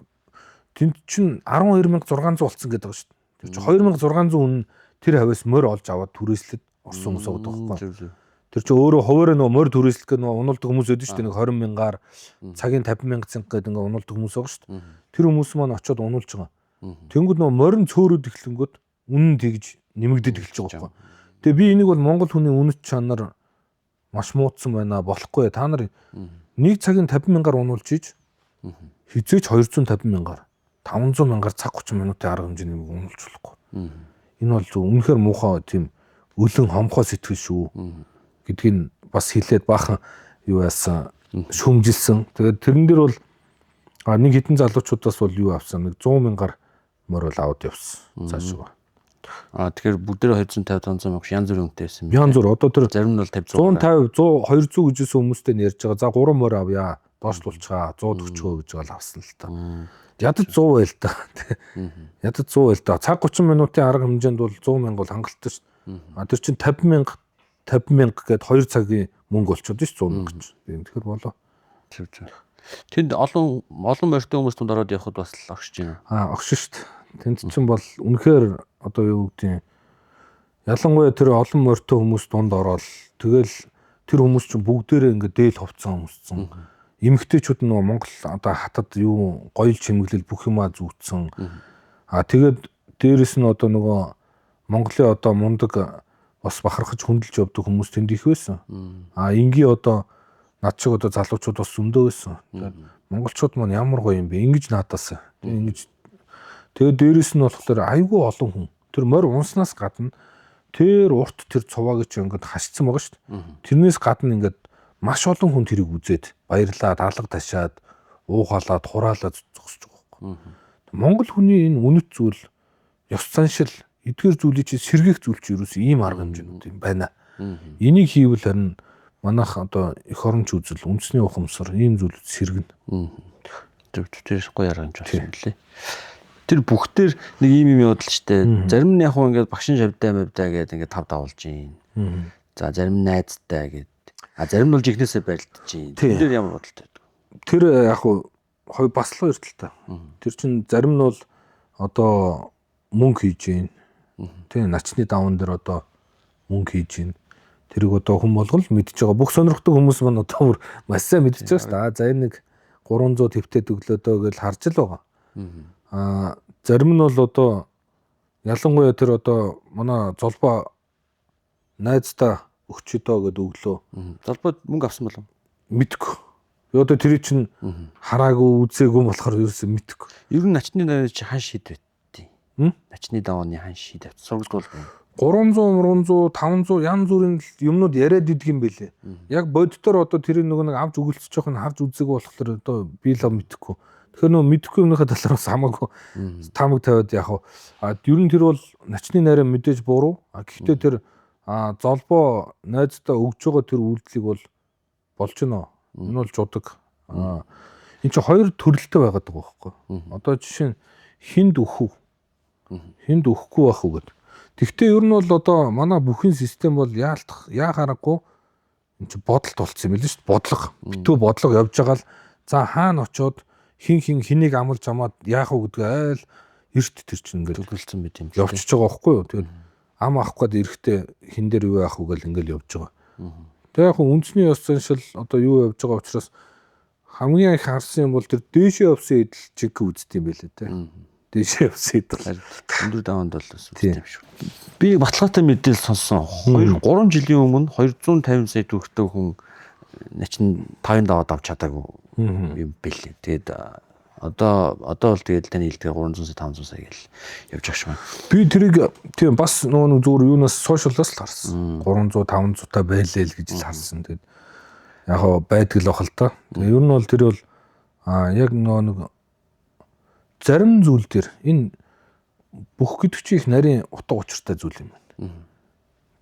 тэнд чинь 12600 болцсон гэдэг байгаа шүү дээ. Тэр чинь 2600 хүн тэр хавьяас морь олж аваад түрээслэд орсон хүмүүс байгаа байхгүй. Тэр чинь өөрөө хуваараа нөгөө морь түрээслэх гэдэг нөгөө уналдаг хүмүүс өгдөн шүү дээ. Нэг 20 мянгаар цагийн 50 мянга цэнг гэдэг ингээ уналдаг хүмүүс байгаа шүү дээ. Тэр хүмүүс маань очиод уналж байгаа. Тэнгүүд нөгөө морин цөөрөд эхлэнгүүд үнэн тэгж нэмэгдээд эхэлж байгаа байхгүй. Тэгээ би энийг бол Монгол хүний үнэт чанар маш муудсан байна болохгүй. Та нар нэг цагийн 50 мянгаар унуулж иж хизээч 250 мянгаар 500 мянгаар цаг 30 минутын арга хэмжээний унуулж болохгүй. Энэ бол зөв үнэхээр муухай тийм өлөн хомхоо сэтгэл шүү гэдгийг бас хэлээд баахан юу яасан шүмжилсэн. Тэгээд тэрэн дээр бол нэг хитэн залуучуудаас бол юу авсан нэг 100 мянгаар морь бол аваад явсан цаашаа. Тэгэхээр бүгдээрээ 250 500 мянга янз бүрийн үнэтэй байсан юм. Янз бүр одоо тэр зарим нь бол 50 150 100 200 гэжсэн хүмүүстэй нь ярьж байгаа. За 3 морь авъя. Доошлуулчихаа 140 гэж байгаа л авсан л та. Ядаж 100 байл та. Ядаж 100 байл та. Цаг 30 минутын арга хэмжээнд бол 100 мянга бол хангалттай шүү. А тэр чинь 50 мянга 50 мянга гээд 2 цагийн мөнгө болчиход шүү 100 мянга ч. Тэгэхээр болоо. Зөв зөв. Тэнд олон олон морьтой хүмүүс тунд ороод явхад бас л огшиж байна. Огшин шүү дээ. Тэнд чинь бол үнэхээр одоо юу гэдгийг ялангуяа тэр олон морьтой хүмүүс дунд ороод тэгэл тэр хүмүүс чинь бүгдээрээ ингээ дээл хувцсан өмссөн. Эмэгтэйчүүд нөгөө Монгол одоо хатад юу гоёл чимэглэл бүх юмаа зүүцсэн. Тэгээд дээрэс нь одоо нөгөө Монголын одоо мундаг бас бахархаж хөндлөж явдаг хүмүүс тэнд их байсан. Энгийн одоо над шиг одоо залуучууд бас зөндөө байсан. Тэгээд монголчууд маань ямар гоё юм бэ? Ингэж наадаас. Ингэж тэгээд дээрэс нь болохоор айгүй олон хүн. Тэр морь унснаас гадна тэр урт тэр цувааг чи ингээд хашсан байгаа шүү дээ. Тэрнээс гадна ингээд маш олон хүн тэрийг үзээд баярлаад, алга ташаад, уухалаад, хураалаад зогсож байгаа байхгүй. Монгол хүний энэ үнэт зүйл, ёс заншил, эдгээр зүйлийг чи сэргээх зүйл чи ерөөс ийм арга хэмжээнүүд юм байна. Энийг хийвэл харин манайх одоо эх оронч үзэл, үндэсний ухамсар ийм зүйлүүд сэргэнэ. Зөв тэр гоё арга хэмжээ болсон юм лээ. Тэр бүх дээр нэг ийм юм явдал штэ. Зарим нь яг хуу ингээд багшин шавдаа мавдаа гэдэг ингээд тав давуулж гин. За зарим нь найзтай гэдэг. Зарим нь бол жихнээсээ барилдаж гин. Тэр дээр ямар бодолтой байдаг? Тэр яг хуу хоёр бас л хоёр талтай. Тэр чинь зарим нь бол одоо мөнгө хийж гин. Тийм начны даван дээр одоо мөнгө хийж гин. Тэрийг одоо хүн болгол мэдж байгаа. Бүх сонирхдаг хүмүүс маань одоо бүр маш сайн мэдж байгаа шүү дээ. За энэ нэг 300 твтэд өглөө дөө гэж харж л байгаа. Аа зарим нь бол одоо ялангуяа тэр одоо манай золбоо найздаа өгчөө дөө гэд өглөө. Золбоод мөнгө авсан болов? Мэдгүй. Би одоо тэрий чинь хараагүй үзээгүй болохоор ерөөсөө мэдгүй. Ер нь начны давны чи хан шид байт. Начны давны хан шид авт. Сургалт бол 300, 300, 500 янз бүрийн юмнууд яриад идэг юм бэлээ. Яг боддоор одоо тэрийг нөгөө нэг авч өгөлцөж явах нь харж үзээгүй болохоор одоо би л мэдэхгүй. Тэгэхээр нөгөө мэдэхгүй юмныхаа талаар бас хамаагүй таамаг тавиад яах вэ? А ер нь тэр бол начны найраа мэдээж буруу. А гэхдээ тэр золбоо найздаа өгж байгаа тэр үйлдэлийг бол болж гинэ. Энэ бол жудаг. Энэ чинь хоёр төрөлтэй байгаад байгаа байхгүй. Одоо жишээ нь хинд өгөх үү? Хинд өгөхгүй байх уу гэдэг. Тэгвэл ер нь бол одоо манай бүхэн систем бол яалтах яа харахгүй энэ чинь бодолт болцсон юм билээ шүү дээ. Бодлого. Битүү бодлого явж байгаа л за хаана очоод хин хин хэнийг амлж амаад яах вэ гэдгээ айл эрт тэр чинь ингээд төлөвлөсөн мэт юм. Явчихж байгаа байхгүй юу? Тэгээд ам авах гээд эрэхтэй хин дээр юу яах вэ гэл ингээл явж байгаа. Тэгээ яг үндэсний ёс заншил одоо юу явж байгаа учраас хамгийн их харсан юм бол тэр дээшээ явсан идэл чиг үздэг юм байлээ те. Дээшээ явсан идэл. Өндөр даваанд бол бас үздэг юм шүү. Би баталгаатай мэдээлэл сонссон. 2 3 жилийн өмнө 250 сая төгрөгтэй хүн начин 5-ын даваад авч чадаагүй юм бэлээ. Тэгээд одоо бол тэгээд таны хэлдгээр 300 сая 500 сая гэл явж байгаа шүү. Би тэрийг тийм бас нөгөө нэг зүгээр юунаас сошиалаас л харсан. 300 500 та байлээ л гэж л харсан. Тэгээд яг хоо байдаг л бах л та. Тэгээд ер нь бол тэр бол яг нөгөө нэг зарим зүйл дээр энэ бүх гэдэг чи их нарийн утга учиртай зүйл юм байна.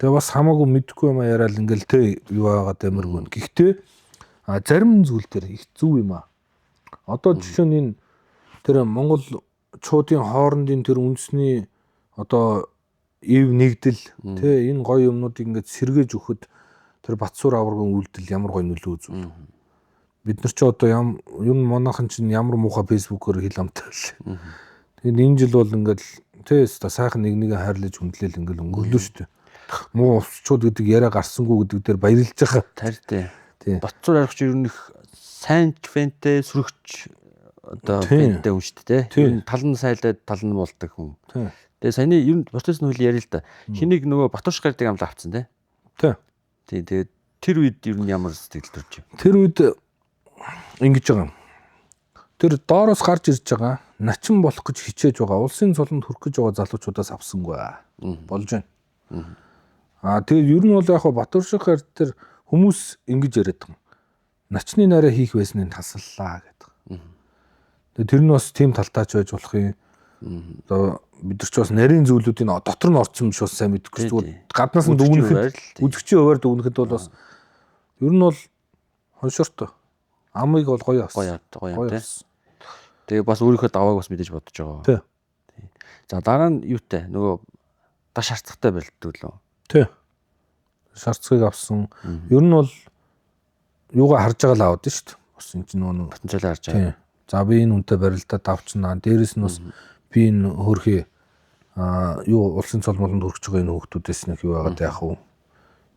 Тэгээ бас хамаагүй мэдхгүй юм яриад ингээл те юу байгаад амаргүй. Гэхдээ зарим зүйл дээр их зөв юм аа. Одоо жишээ нь энэ тэр монголчуудын хоорондын тэр үндэсний одоо ив нэгдэл те энэ гоё юмнуудыг ингээд сэргээж өгөхөд тэр Батсуур аваргын үйлдэл ямар гоё нөлөө үзүүл. Бид нар ч одоо юм манайхан чинь ямар муухай фэйсбүүкээр хил амтай байлээ. Тэгээд энэ жил бол ингээд те сайхан нэг нэгэ хайрлаж хүндлээл ингээд өнгөрлөө шүү дээ. Муу усчууд гэдэг яриа гарсангүй гэдэг дээр баярлж байгаа. Тарь тий. Батсуур аваргач ер нь их сайн фэнтэй сөрөгч одоо фэнтэй хүн шүү дээ. Ер нь тал нь сайлаад тал нь муулдаг хүн. Тэгээ саяны ер нь процесс нь хөл яриа л да. Хэнийг нөгөө Батурш гардаг амлаа авцсан тий. Тий. Тий тэгээд тэр үед ер нь ямар сэтгэл төрж юм? Тэр үед ингэж байгаа юм. Тэр доороос гарч ирж байгаа начин болох гэж хичээж байгаа улсын цолонд хүрэх гэж байгаа залуучуудаас авсангүй болж байна. Аа тэгээд ер нь бол яг Батурших гард тэр хүмүүс ингэж яриад байгаа юм. Начны найраа хийх байсны тасаллаа гэдэг. Тэгээд тэр нь бас тийм талтаач байж болох юм. Одоо бид нар ч бас нарийн зүйлүүдийн дотор нь орсон биш бас сайн мэдэхгүй зүгээр гаднаас нь дүгнэхэд үзэгчийн хуваар дүгнэхэд бол бас ер нь бол хоншортой. Амыг бол гоё авсан. Гоё юм тий. Тэгээ бас өөрийнхөө давааг бас мэдээж бодож байгаа. Тий. За дараа нь юутай нөгөө даш шарцгатай барилддаг лөө. Тий. Шарцгийг авсан. Ер нь бол юугаа харж байгаа л аваад шүү дээ. Бас энэ чинь нөгөө потенциалаа харж байгаа. За би энэ үнтэй барилдаад авчнаа. Дээрэс нь бас би энэ хөрхи юу улсын цол молонд хүрч байгаа энэ хүүхдүүдээс нэг юу байгаад яах вэ?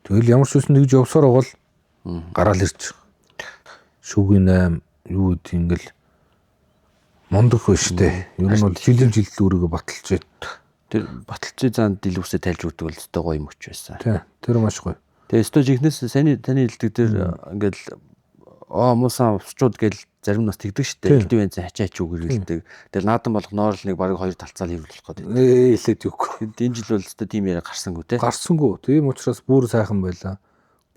Тэгэл ямар ч үсэн тэгж явсаар байгаа л гараал ирж. Шүгийн 8 юу гэдэг ингээл мундаг байх шүү дээ. Ер нь бол жилийн жилд өөрийгөө баталж байна. Тэр баталцын занд дэлгүүсээ тайлж өгдөг бол өстой гоё мөч байсан. Тий, тэр маш гоё. Тэгээ өстой жинхнээс саяны таны хэлдэг тэр ингээл муусан усчууд гэл зарим нас тэгдэг шүү дээ. Элдв янзын хачаа хачуу гэрэлдэг. Тэгэл наадам болох ноорл нэг бараг хоёр талцаал хэвлэх гээд. Хэлээд юугүй. Энэ жил бол өстой тийм яриа гарсангүй те. Гарсангүй. Тийм учраас бүр сайхан байлаа.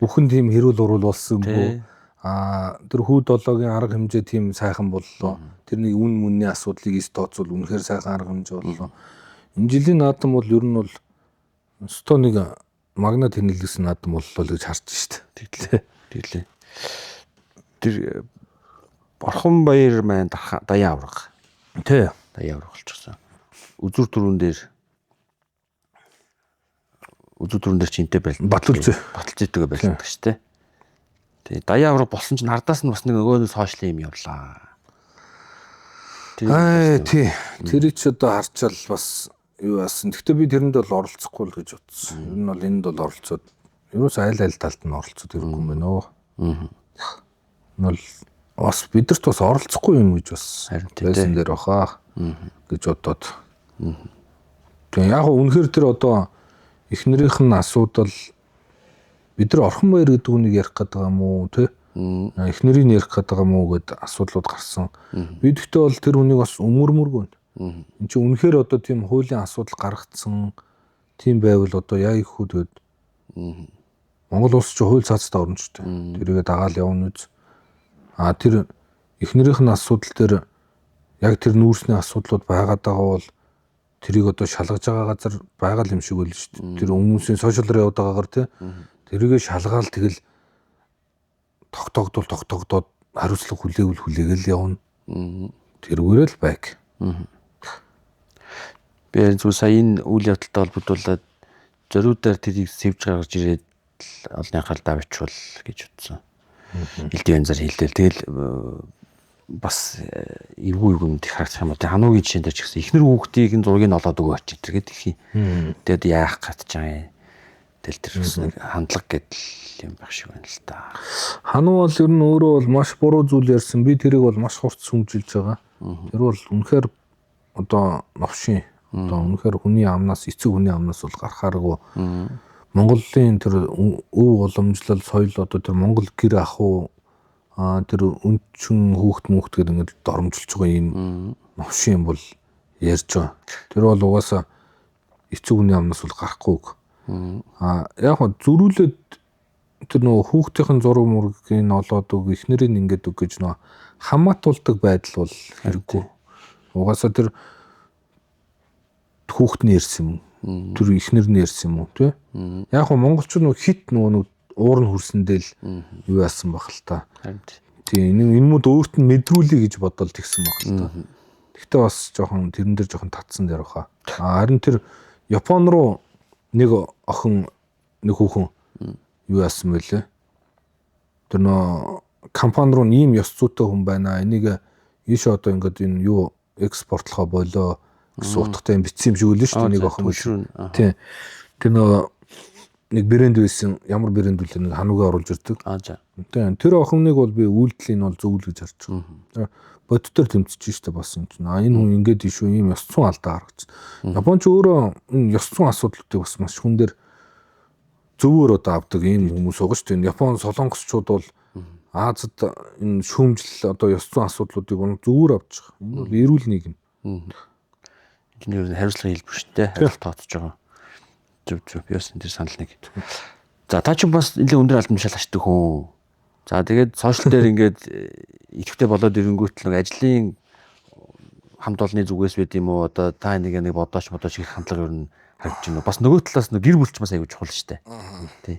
Бүхэн тийм хэрүүл уруул болсонгүй. Тэр хүү долоогийн арга хэмжээ тийм сайхан боллоо. Тэр нэг үн мөнний асуудлыг ис тооцвол үнэхээр сайхан арга хэмжээ боллоо. Энэ жилийн наадам бол ер нь бол өстой нэг магна тэнэлгэсэн наадам боллоо л гэж харж шít. Тэглээ. Тэглээ. Тэр Бурхан баяр маань даян авраг. Тий. Даян авраг болчихсон. Үзүр түрүүн дээр чинтэй барилддаг. Баталцээ. Баталцээтэйгээ барилддаг шүү дээ. Тэгээ даян авраг болсон чинь ардаас нь бас нэг нөгөө нэг сошиал юм явлаа. Аа тий. Тэр чи одоо харчаал бас юу яасан. Гэхдээ би тэрэнд бол оролцохгүй л гэж бодсон. Ер нь бол энд бол оролцоод ерөөс аль аль талд нь оролцоод ирэхгүй юм байна өө. Энэ бол бас бидэрт бас оролцохгүй юм гэж бас Харин тийм байсан дээр баха гэж бодоод. Тэгээ яг үнэхээр тэр одоо эхнэрийнх нь асуудал бид нар Орхон баяр гэдэг үнийг ярих гэдэг юм уу те? Эхнэрийг ярих гэдэг юм уу гэд асуудлууд гарсан. Би тэгтээ бол тэр хүнийг бас өмөрмөргүй. Энд чинь үнэхээр одоо тийм хуулийн асуудал гаргацсан тийм байвал одоо яа их хүү тэгээд Монгол улс чи хууль цаацтай орно ч тийм. Тэрийгэ дагаал явна үз. А тэр эхнэрийнх нь асуудал дээр яг тэр нүүрсний асуудлууд байгаад байгаа бол тэрийг одоо шалгаж байгаа газар байгаа л юм шиг байл шүү дээ. Тэр хүмүүсийн сошиалар яваад байгаагаар тий. Тэрийгэ шалгаал тэгэл тогтоогдвол тогтоогдоод хариуцлага хүлээвэл хүлээгээл явна. Тэрүүгээр л байг. Би харин зүгээр сая энэ үйл явдалтай холбогдуулаад зориудаар тэрийг сэвж гаргаж ирээд л олонний анхаарал давчвал гэж утсан. Элдв янзаар хэлээл тэгэл бас эвгүй эвгүй юм их харагдах юм уу. Тэг хануугийн жишээн дээр ч гэсэн эхнэр хүүхдийг нь зургийг нь олоод өгөөч энэ гэдэг их юм. Тэгээд яах гэж байгаа юм. Тэгэл тэр бас нэг хандлага гэдэл юм байх шиг байна л та. Хануу бол ер нь өөрөө бол маш буруу зүйл ярьсан. Би тэрийг бол маш хурц сүмжилж байгаа. Тэр бол үнэхээр одоо новшин одоо үнэхээр хүний амнаас эцэг хүний амнаас бол гарахааргүй. Монголын тэр өв уламжлал соёл одоо тэр Монгол гэр ах уу тэр өнчин хүүхд мөхт гэдэг ингээд доромжилж байгаа юм новшин юм бол ярьж байгаа. Тэр бол угаасаа эцэг хүний амнаас бол гарахгүй үг. Яг нь зөрүүлээд тэр нөгөө хүүхдийн зураг мургийг нь олоод өг эхнэрийг ингээд өг гэж нөгөө хамаатуулдаг байдал бол хэрэггүй. Угаасаа тэр хүүхд нь ярьсан юм уу? Тэр эхнэр нь ярьсан юм уу тий? Яг нь монголчууд нөгөө хит нөгөө нэг уур нь хүрсэндээ л юу яасан баг л та. Тийм энэ юмуд өөрт нь мэдрүүлэе гэж бодоод тэгсэн баг л та. Гэхдээ бас жоохон тэрэн дээр жоохон татсан дээр баха. Харин тэр Япон руу нэг охин нэг хүүхэн юу яасан бэлээ? Тэр нөө компани руу ийм ёс зүйтэй хүн байна. Энийг ийш одоо ингээд энэ юу экспортлохоо болоо гэсэн утгатай юм бичсэн юм шиг үлээ шүү дээ нэг охин. Тийм. Тэр нөө нэг брэнд байсан. Ямар брэнд үлээ нэг хануугаа оруулж ирдэг. Тийм. Тэр охиныг бол би үйлдлийн бол зөв л гэж харж байгаа. Боддоор тэмцэж штэ бас юм чинь. Энэ хүн ингээд ишүү ийм ёс зүйн алдаа гаргаж. Японч өөрөө энэ ёс зүйн асуудлуудыг бас маш хүн дээр зөвөр одоо авдаг ийм хүмүүс байгаа шүү дээ. Япон солонгосчууд бол Азад энэ шүүмжлэл одоо ёс зүйн асуудлуудыг зөвөр авч байгаа. Энэ бол эрүүл нийгэм. Энэ юу хариуцлага хэлбэр шүү дээ. Хариуцлага тооцож байгаа. Зөв зөв. Би бас энэ дээр санал нэг. За та чинь бас нэлээд өндөр албан тушаал ашигдаг хүн. За тэгээд сошиал дээр ингээд идэвхтэй болоод ирэнгүүт л нэг ажлын хамт олонны зүгээс байд юм уу одоо та нэг нэг бодооч бодооч гэх хандлага ер нь харагдаж байна. Бас нөгөө талаас нэг гэр бүл ч бас аягүй чухал шүү дээ. Тий.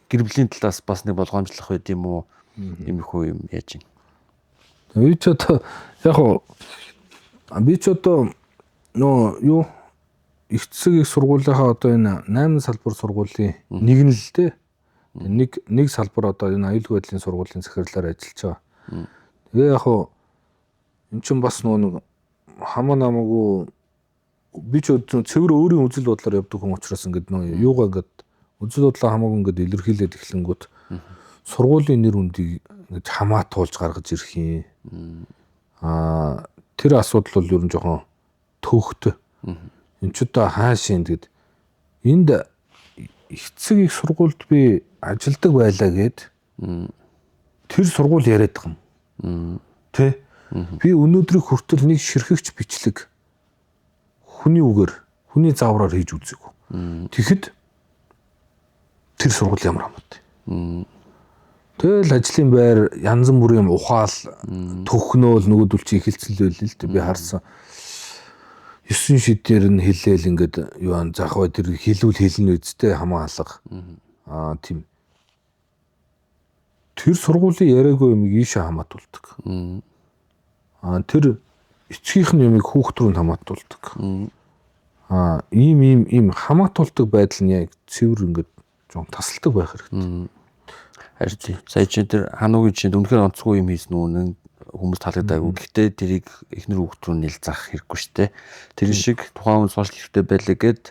Гэр бүлийн талаас бас нэг болгоомжлох байд юм уу? Иймэрхүү юм яаж юм. Би ч одоо яг уу би ч одоо нөө юу их засаг их сургуулийнхаа одоо энэ 8 салбар сургуулийн нэг нь л дээ. Нэг салбар одоо энэ аюулгүй байдлын сургуулийн захирлаар ажиллаж байгаа. Тэгээ яг уу эн чинь бас нөгөө нэг хамаа намаагүй би ч цэвэр өөрийн үзэл бодлоор явдаг хүн учраас ингээд нөгөө юугаа ингээд үзэл бодлоо хамаагүй ингээд илэрхийлээд эхлэнгүүт сургуулийн нэр хүндийг ингэж хамаатуулж гаргаж ирэх юм. Тэр асуудал бол ер нь жоохон төвхтө. Энд ч одоо хаашийн тэгэд энд их засаг их сургуульд би ажилдаг байлаа гэд тэр сургууль яриад байгаа юм. Тэ? Би өнөөдрийг хүртэл нэг ширхэгч бичлэг хүний үгээр, хүний заавраар хийж үзээгүй. Тэгэхэд тэр сургууль ямар хамаатай. Тэгэл ажлын байр янз бүрийн юм ухаал төхнөөл нөгөөдөл чи эхэлсэн л байл л дээ. Би харсан. 9 шидээр нь хэлээл ингээд юу ан заах вэ тэр хэлүүл хэлнэ үсттэй хамаа алга. Тийм. Тэр сургуулийн яриаггүй юмыг ийшээ хамаатуулдаг. Тэр эцгийнх нь юмыг хүүхд рүү хамаатуулдаг. Ийм хамаатуулдаг байдал нь яг цэвэр ингээд жоон тасалдаг байх хэрэгтэй. Харин тий. Сая чинь тэр хануугийн жишээнд үнэхээр онцгүй юм хийсэн үү? хүмүүс таалагдаагүй. Гэхдээ тэрийг эхнэр хүүхд рүү нэл заах хэрэггүй шүү дээ. Тэр шиг тухайн хүн сошиал хэрэгтэй байлаа гэд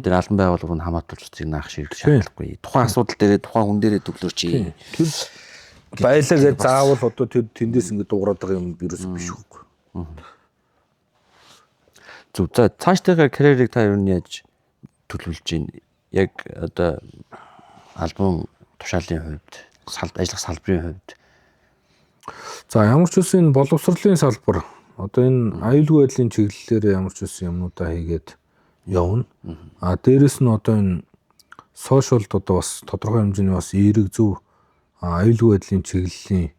тэр албан байгууллага нь хамаатуулж цэцгийг наах шиг шаардлагагүй. Тухайн асуудал дээрээ тухайн хүн дээрээ төвлөрч. Тэр байлаа гэж заавал одоо тэр тэндээс ингэ дуугараад байгаа юм ерөөсөө биш үгүй. Зөв. За цаашдынхаа карьерийг та ер нь яаж төлөвлөж байна? Яг одоо альбом тушаалын хувьд, ажиллах салбарын хувьд. За ямар ч үсэн энэ боловсролын салбар одоо энэ аюулгүй байдлын чиглэлээр ямар ч үсэн юмнуудаа хийгээд явна. А дээрэс нь одоо энэ сошиалд одоо бас тодорхой хэмжээний бас эерэг зөв аюулгүй байдлын чиглэлийн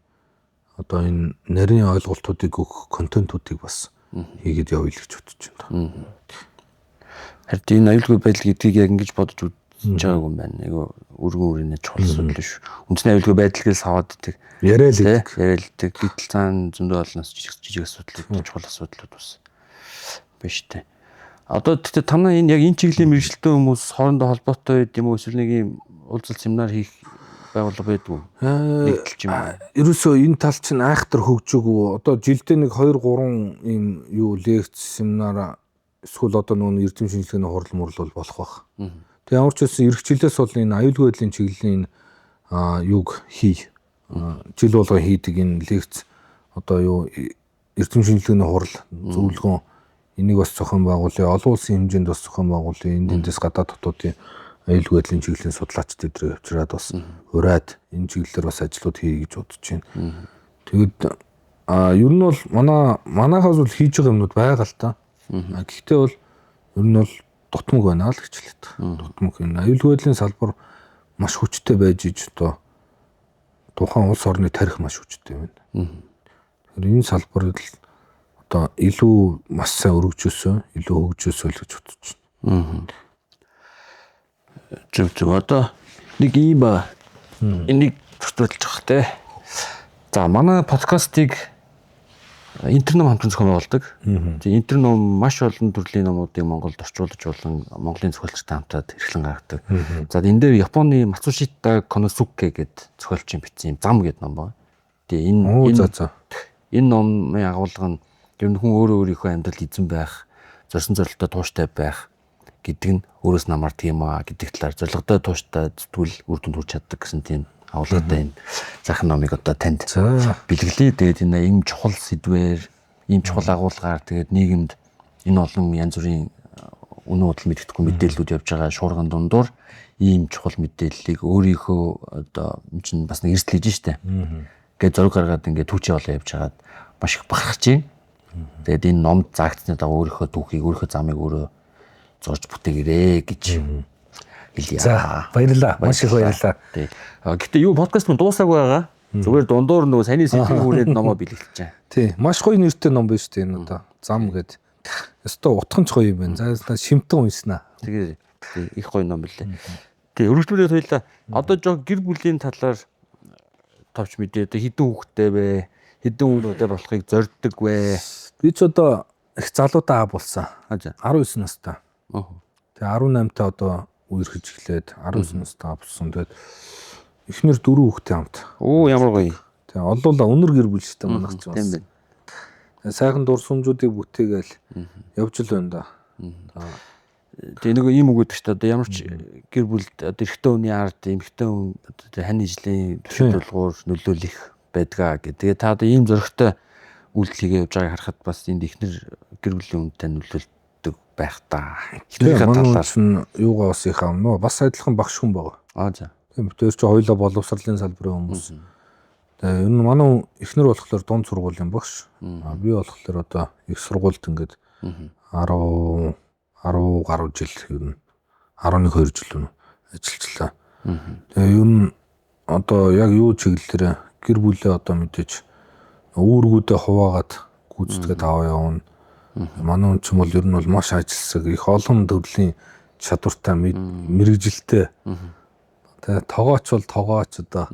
одоо энэ нарийн ойлголтуудыг өгөх контентуудыг бас хийгээд явъя л гэж бодож байна. Харин энэ аюулгүй байдал гэдгийг яг ингэж бодож үзэж байгаагүй юм байна. Айгу өргөн өрөөний чухал асуудал шүү. Үндэсний аюулгүй байдал гэж саваад идэг. Яриа л идэг. Яриа л идэг. Гэтэл цаана зөндөө олноос жижиг асуудлууд, чухал асуудлууд бас биш үү. Одоо тэгтээ танай энэ яг энэ чиглэлийн мэргэжилтэн хүмүүс хоорондоо холбоотой байд юм уу? Эсвэл нэг юм уулзалт семинар хийх байгууллага байдгүй нэгдэлч юм уу? Ерөөсөө энэ тал чинь айхтар хөгжөөгүй. Одоо жилдээ нэг 2 3 ийм юу лекц семинар эсвэл одоо нөгөө эрдэм шинжилгээний хурал мурал бол болох байх. Тэгээ ямар ч байсан эх жилээс бол энэ аюулгүй байдлын чиглэлийн энэ юуг хий. Жил болгон хийдэг энэ лекц одоо юу эрдэм шинжилгээний хурал зөвлөгөө энийг бас зохион байгуулъя. Олон улсын хэмжээнд бас зохион байгуулъя. Энд тэндээс гадаад хотуудын аюулгүй байдлын чиглэлийн судлаачид эдрийг авчираад бас ураад энэ чиглэлээр бас ажлууд хийе гэж бодож байна. Тэгэд ер нь бол манайхаас бол хийж байгаа юмнууд байгаа л та. Гэхдээ бол ер нь бол дутмаг байна л гэж хэлээд. Дутмаг энэ аюулгүй байдлын салбар маш хүчтэй байж иж одоо тухайн улс орны тарих маш хүчтэй байна. Тэгэхээр энэ салбарыг л одоо илүү маш сайн өргөжөөсөө, илүү хөгжөөсөө л гэж бодож байна. Зөв зөв. Одоо нэг ийм ба энийг зөрчилж байгаа те. За манай подкастыг Интерном хамтран зохион байгуулдаг. Тэгээ Интерном маш олон төрлийн номуудыг Монголд орчуулж болон Монголын зохиолчтой хамтраад эрхлэн гаргадаг. За энэ дээр Японы Мацушита Коносуке гэдэг зохиолчийн бичсэн юм Зам гэдэг ном байна. Тэгээ энэ энэ номын агуулга нь ер нь хүн өөрөө өөрийнхөө амьдрал эзэн байх, зорьсон зорилттой тууштай байх гэдэг нь өөрөөс нь хамаардаг юм аа гэдэг талаар зорилготой тууштай зүтгэл үр дүнд хүрч чаддаг гэсэн тийм агуулгатай энэ сайхан номыг одоо танд бэлгэлээ. Тэгээд энэ ийм чухал сэдвээр, ийм чухал агуулгаар тэгээд нийгэмд энэ олон янз бүрийн үнэн худал мэддэхгүй мэдээллүүд явж байгаа шуурган дундуур ийм чухал мэдээллийг өөрийнхөө одоо энэ чинь бас нэг эрсдэл хийж штэ. Ингээд зураг гаргаад ингээд түүчээ болоо явж хагаад маш их бахархаж байна. Тэгээд энэ номд заагдсны дагуу өөрийнхөө түүхийг, өөрийнхөө замыг өөрөө зурж бүтээгэрээ гэж хэлье. За баярлалаа. Маш их баярлалаа. Гэтэ юу подкаст мөн дуусаагүй байгаа. Зүгээр дундуур нөгөө саяны сэдвийн хүрээд номоо бэлгэлж байна. Тий, маш гоё нэртэй ном байна шүү дээ энэ одоо. Зам гээд. Өстө утхан ч гоё юм байна. За шимтэн унснаа. Тэгээ их гоё ном билээ. Тий, өргөжлүүлээд хоёлаа. Одоо жоо гэр бүлийн талаар товч мэдээ. Одоо хэдэн хүүхэдтэй вэ? Хэдэн хүүхэдтэй болохыг зорддог вэ? Би ч одоо их залуудаа аа болсон. 19 настай. Тэгээ 18 та одоо үерхэж эхлээд 19 настай болсон. Тэгээд эхнэр 4 хүүхэдтэй хамт. Оо ямар гоё. Тэгээ олуула өнөр гэр бүл шүү дээ манайх ч бас. Тийм байна. Тэгээ сайхан дурсамжуудыг бүтээгээл явж л байна да. Тэгээ нөгөө ийм үг өгдөг шүү дээ. Одоо ямар ч гэр бүлд одоо эрэгтэй хүний ард эмэгтэй хүн одоо хань ижлийн түшиг тулгуур нөлөөлөх байдгаа гэх. Тэгээ та одоо ийм зоригтой үйлдэл хийгээ явж байгааг харахад бас энд эхнэр гэр бүлийн үнэтэй нөлөөлдөг байх та. Эхнэрийнхээ талаар нь юугаа бас их аавна. Бас адилхан багш хүн байгаа. Аа за. Тийм тэр чи хоёлаа боловсролын салбарын хүмүүс. Тэгээ ер нь манай эхнэр болохоор дунд сургуулийн багш. А би болохоор одоо их сургуульд ингээд 10 гаруй жил ер нь 11 2 жил нь ажиллажлаа. Тэгээ ер нь одоо яг юу чиглэлээр гэр бүлээ одоо мэдээж үүргүүдээ хуваагаад гүйцэтгээд аваа явна. Манай хүн ч юм бол ер нь бол маш ажилсаг, их олон төрлийн чадвартай мэргэжилтэй. Тэгээ тогооч бол тогооч одоо.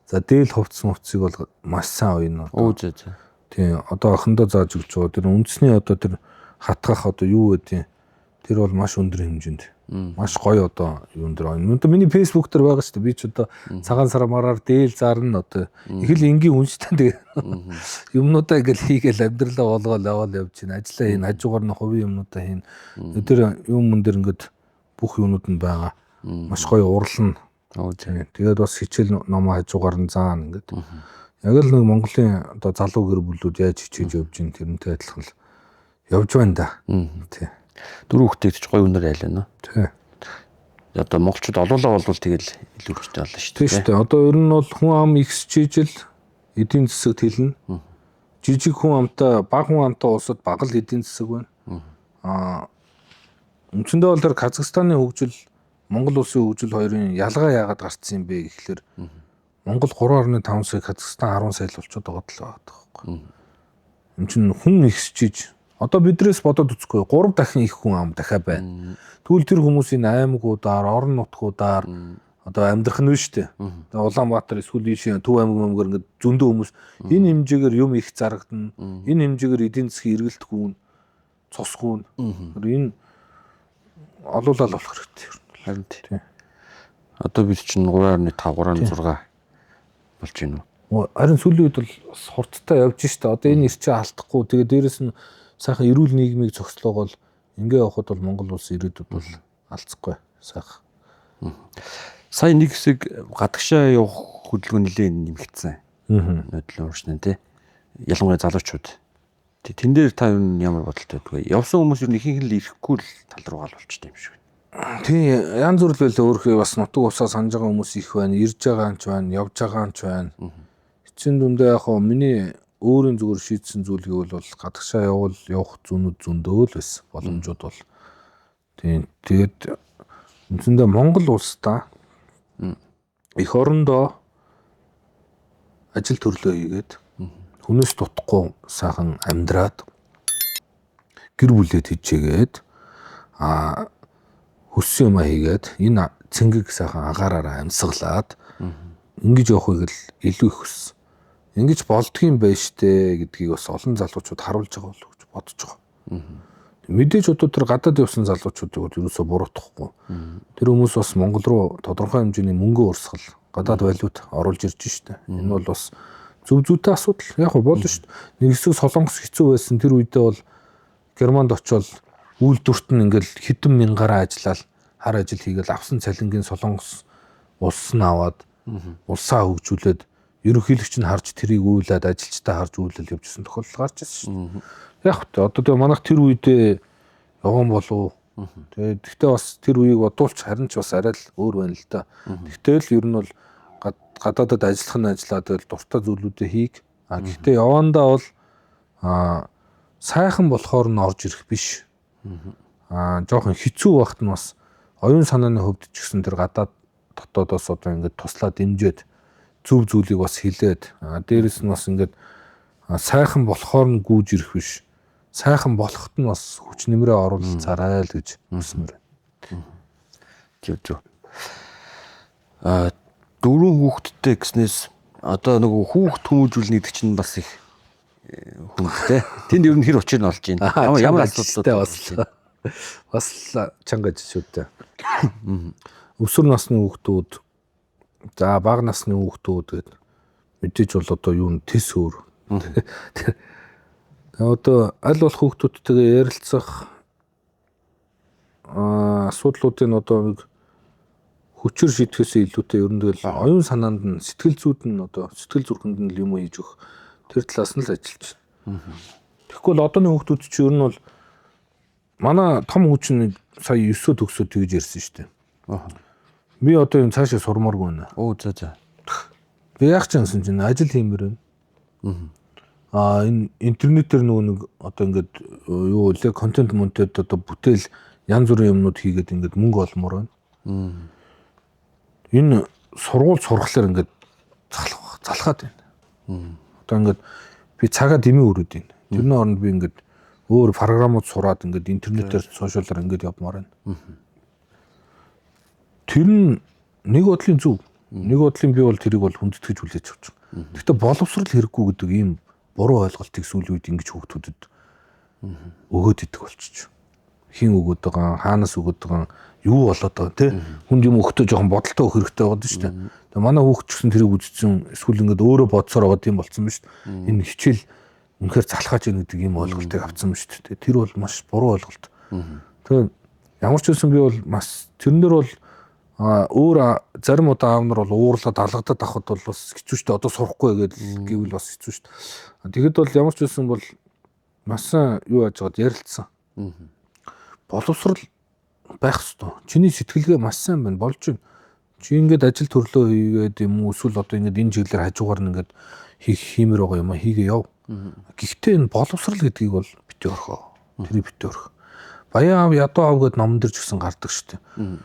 За дээл хувцс мувцыг бол маш сайн уяна. Оо зөө зөө. Тийм одоо охиндоо зааж өгч байгаа. Тэр үндэсний одоо тэр хатгах одоо юу гэдэг Тэр бол маш өндөр хэмжээнд. Маш гоё одоо юун дээр. Одоо миний Facebook дээр байгаа шүү дээ. Би ч одоо цагаан сар мараар дээл зарна одоо. Их л энгийн хүн шүү дээ. Тэгээ юмнуудаа ингээл хийгээл амьдралаа болгоол яваал явж байна. Ажлаа хийн, хажуугаар нь хувийн юмнуудаа хийн. Тэр юм мөн дээр ингээд бүх юмнууд нь байгаа. Маш гоё урлна. Тэгээд бас хичээл номоо хажуугаар нь заана ингээд. Яг л нэг Монголын одоо залуу гэр бүлүүд яаж хичээж явж байна тэрнтэй адилхан л явж байна да. Тий. Дөрөв хүүхдээ ч гоё үнээр айл байна. Тий. Одоо монголчууд олоолаа болвол тэгэл илүү хүчтэй болно шүү дээ. Тий шүү дээ. Одоо ер нь бол хүн ам ихсчиж л эдийн засаг тэлнэ. Жижиг хүн амтай, бага хүн амтай улсад бага л эдийн засаг байна. Аа үндсэндээ бол тэр Казахстаны хөгжил, Монгол улсын хөгжил хоёрын ялгаа яагаад гарцсан юм бэ гэхлээр Монгол 3.5 сая, Казахстан 10 сая л болчиход байгаа л байгаа байхгүй. Энд чинь хүн ихсчиж одоо бидрээс бодоод үзэхгүй 3 дахин их хүн ам дахиад байна. Тэгвэл тэр хүмүүсийн аймагуудаар, орон нутгуудаар одоо амьдрах нь шүү дээ. Одоо Улаанбаатар эсвэл ийшээ Төв аймаг мэмгээр ингээд зөндөө хүмүүс энэ хэмжээгээр юм их зарагдана. Энэ хэмжээгээр эдийн засгийн эргэлт гүн, цус гүн. Энэ олуулаад болох хэрэгтэй. Харин тий. Одоо бид чинь 3.5, 3.6 болж байна уу? Харин сүүлийн үед бол бас хурдтай явж штэ. Одоо энэ ирчээ алдахгүй. Тэгээ дээрэс нь сайхан эрүүл нийгмийг зохицлоогоол ингээ явхад бол Монгол улс ирээдүйд бол алдсахгүй сайхан. Сая нэг хэсэг гадагшаа явах хөдөлгөөн нэлээд нэмэгдсэн. Нодлон ууршнаа тий. Ялангуяа залуучууд. Тэн дээр та ямар бодолтой байдгүй? Явсан хүмүүс ер нь ихэнх нь л ирэхгүй л тал руугаа л болчтой юм шиг байна. Тий, янз бүр л байлаа өөрхөө бас нутаг усаа санаж байгаа хүмүүс их байна, ирж байгаа юм ч байна, явж байгаа юм ч байна. Эцсийн дүндээ яг хоо миний өөрийн зүгээр шийдсэн зүйл гэвэл бол гадагшаа явбал явах зүүнүүд зөндөө л байсан боломжууд бол. Тийм, тэгээд үндсэндээ Монгол улсдаа эх орондоо ажил төрлөө хийгээд хүнээс дутхгүй сайхан амьдраад гэр бүлээ тэжээгээд хүссэн юмаа хийгээд энэ цэнгэг сайхан агаараараа амьсгалаад ингэж явахыг л илүү их хүссэн. Ингэж болдгийм байж штэ гэдгийг бас олон залуучууд харуулж байгаа болов уу гэж бодож байгаа. Мэдээж одоо тэр гадаад явсан залуучуудыг бол ерөөсөө буруутгахгүй. Тэр хүмүүс бас Монгол руу тодорхой хэмжээний мөнгө урсгал гадаад валют оруулж ирж штэ. Энэ бол бас зөв зүйтэй асуудал. Яг болно штэ. Нэг хэсэг Солонгос хэцүү байсан тэр үедээ бол Германд очиод үйлдвэрт нь ингээл хэдэн мянгаараа ажиллаад хар ажил хийгээл авсан цалингийн Солонгос улс нь аваад улсаа хөгжүүлээд ерөнхийлөгч нь харж тэрийг үйлээд ажилчдаа харж үйлэл явж исэн тохиолдол гарч ирсэн шүү дээ. Яг хөтэ одоо тэгээ манайх тэр үедээ явган болов. Тэгээ тэгтээ бас тэр үеийг бодуулч харин ч бас арай л өөр байна л да. Тэгтэл ер нь бол гадаадад ажиллах нь ажиллаад байл дуртай зүйлүүдээ хийг. А гэхдээ явандаа бол сайхан болохоор нь орж ирэх биш. Жоохон хэцүү багт нь бас оюун санааны хувьд ч гэсэн тэр гадаад дотоодоос одоо ингээд туслаа дэмжиж зөв зүйлийг бас хилээд дээрэс нь бас ингээд сайхан болохоор нь гүйж ирэх биш. Сайхан болохт нь бас хүч нэмрээ оруулцаарай л гэж хүсмээр байна. Зөв зөв. Дөрвөн хүүхэдтэй гэснээс одоо нөгөө хүүхд хүмүүжүүлнэ гэдэг чинь бас их хүндтэй. Тэнд ер нь хэр учир нь олж байна? Ямар асуудлууд бас чанга аж шүү дээ. Өсвөр насны хүүхдүүд, за бага насны хүүхдүүд гээд мэдээж бол одоо юу н тэс өөр. Тэгээ одоо аль болох хүүхдүүдтэйгээ ярилцах асуудлуудын одоо нэг хүчээр шийдэхээс илүүтэй ер нь тэгэл оюун санаанд нь сэтгэл зүйд нь одоо сэтгэл зүрхэнд нь юм хийж өгөх тэр талаас нь л ажиллаж байна. Тэгэхгүй бол одооны хүүхдүүд чинь ер нь бол манай том хүн чинь сая 9-өө төгсөөд тэгж ярьсан шүү дээ. Би одоо юм цаашаа сурмааргүй байна. Оо за за. Би яах ч юмсан чинь ажил хиймээр байна. Энэ интернетээр нөгөө нэг одоо ингээд юу лээ контент монтед одоо бүтээл янз бүрийн юмнууд хийгээд ингээд мөнгө олмоор байна. Энэ сургууль сурахлаар ингээд залхаад байна. Одоо ингээд би цагаа дэмий өрөөд байна. Тэрний оронд би ингээд өөр програмууд сураад ингээд интернетээр сошиалаар ингээд явмаар байна. Тэр нь нэг бодлын зөв. Нэг бодлын би бол тэрийг бол хүндэтгэж хүлээж авч байгаа. Гэхдээ боловсрал хэрэггүй гэдэг ийм буруу ойлголтыг сүүлийн үед ингэж хүүхдүүдэд өгөөд идэх болчих. Хин өгöd байгаа, хаанаас өгöd байгаа, юу болоод байгаа тий. Хүнд юм өгтөө жоохон бодолтой өгөх хэрэгтэй байгаа шүү дээ. Тэгээ манай хүүхд ч гэсэн тэрийг үзсэн эсвэл ингээд өөрөө бодсоор байгаа тийм болцсон ба шүү дээ. Энэ хичээл үнэхээр залхааж ийн гэдэг ийм ойлголтыг авцсан ба шүү дээ. Тэр бол маш буруу ойлголт. Тэгээ ямар ч байсан би бол маш тэрнэр бол өөр зарим удаа аав нар бол уурлаад алгадаад авахд бол бас хэцүү шүү дээ. Одоо сурахгүй гэдэг гэвэл бас хэцүү шүү дээ. Тэгэхэд бол ямар ч байсан бол маш сайн юу яаж байгаад ярилцсан. Боловсрал байх ёстой. Чиний сэтгэлгээ маш сайн байна. Болж байна. Чи ингээд ажил төрлөө хийгээд юм уу эсвэл одоо ингээд энэ чиглэлээр хажуугаар нь ингээд хийх хиймээр байгаа юм а хийгээ яв. Гэхдээ энэ боловсрал гэдгийг бол битгий орхио. Тэрийг битгий орхи. Баян аав ядуу аав гэд номон дээр ч гэсэн гардаг шүү дээ.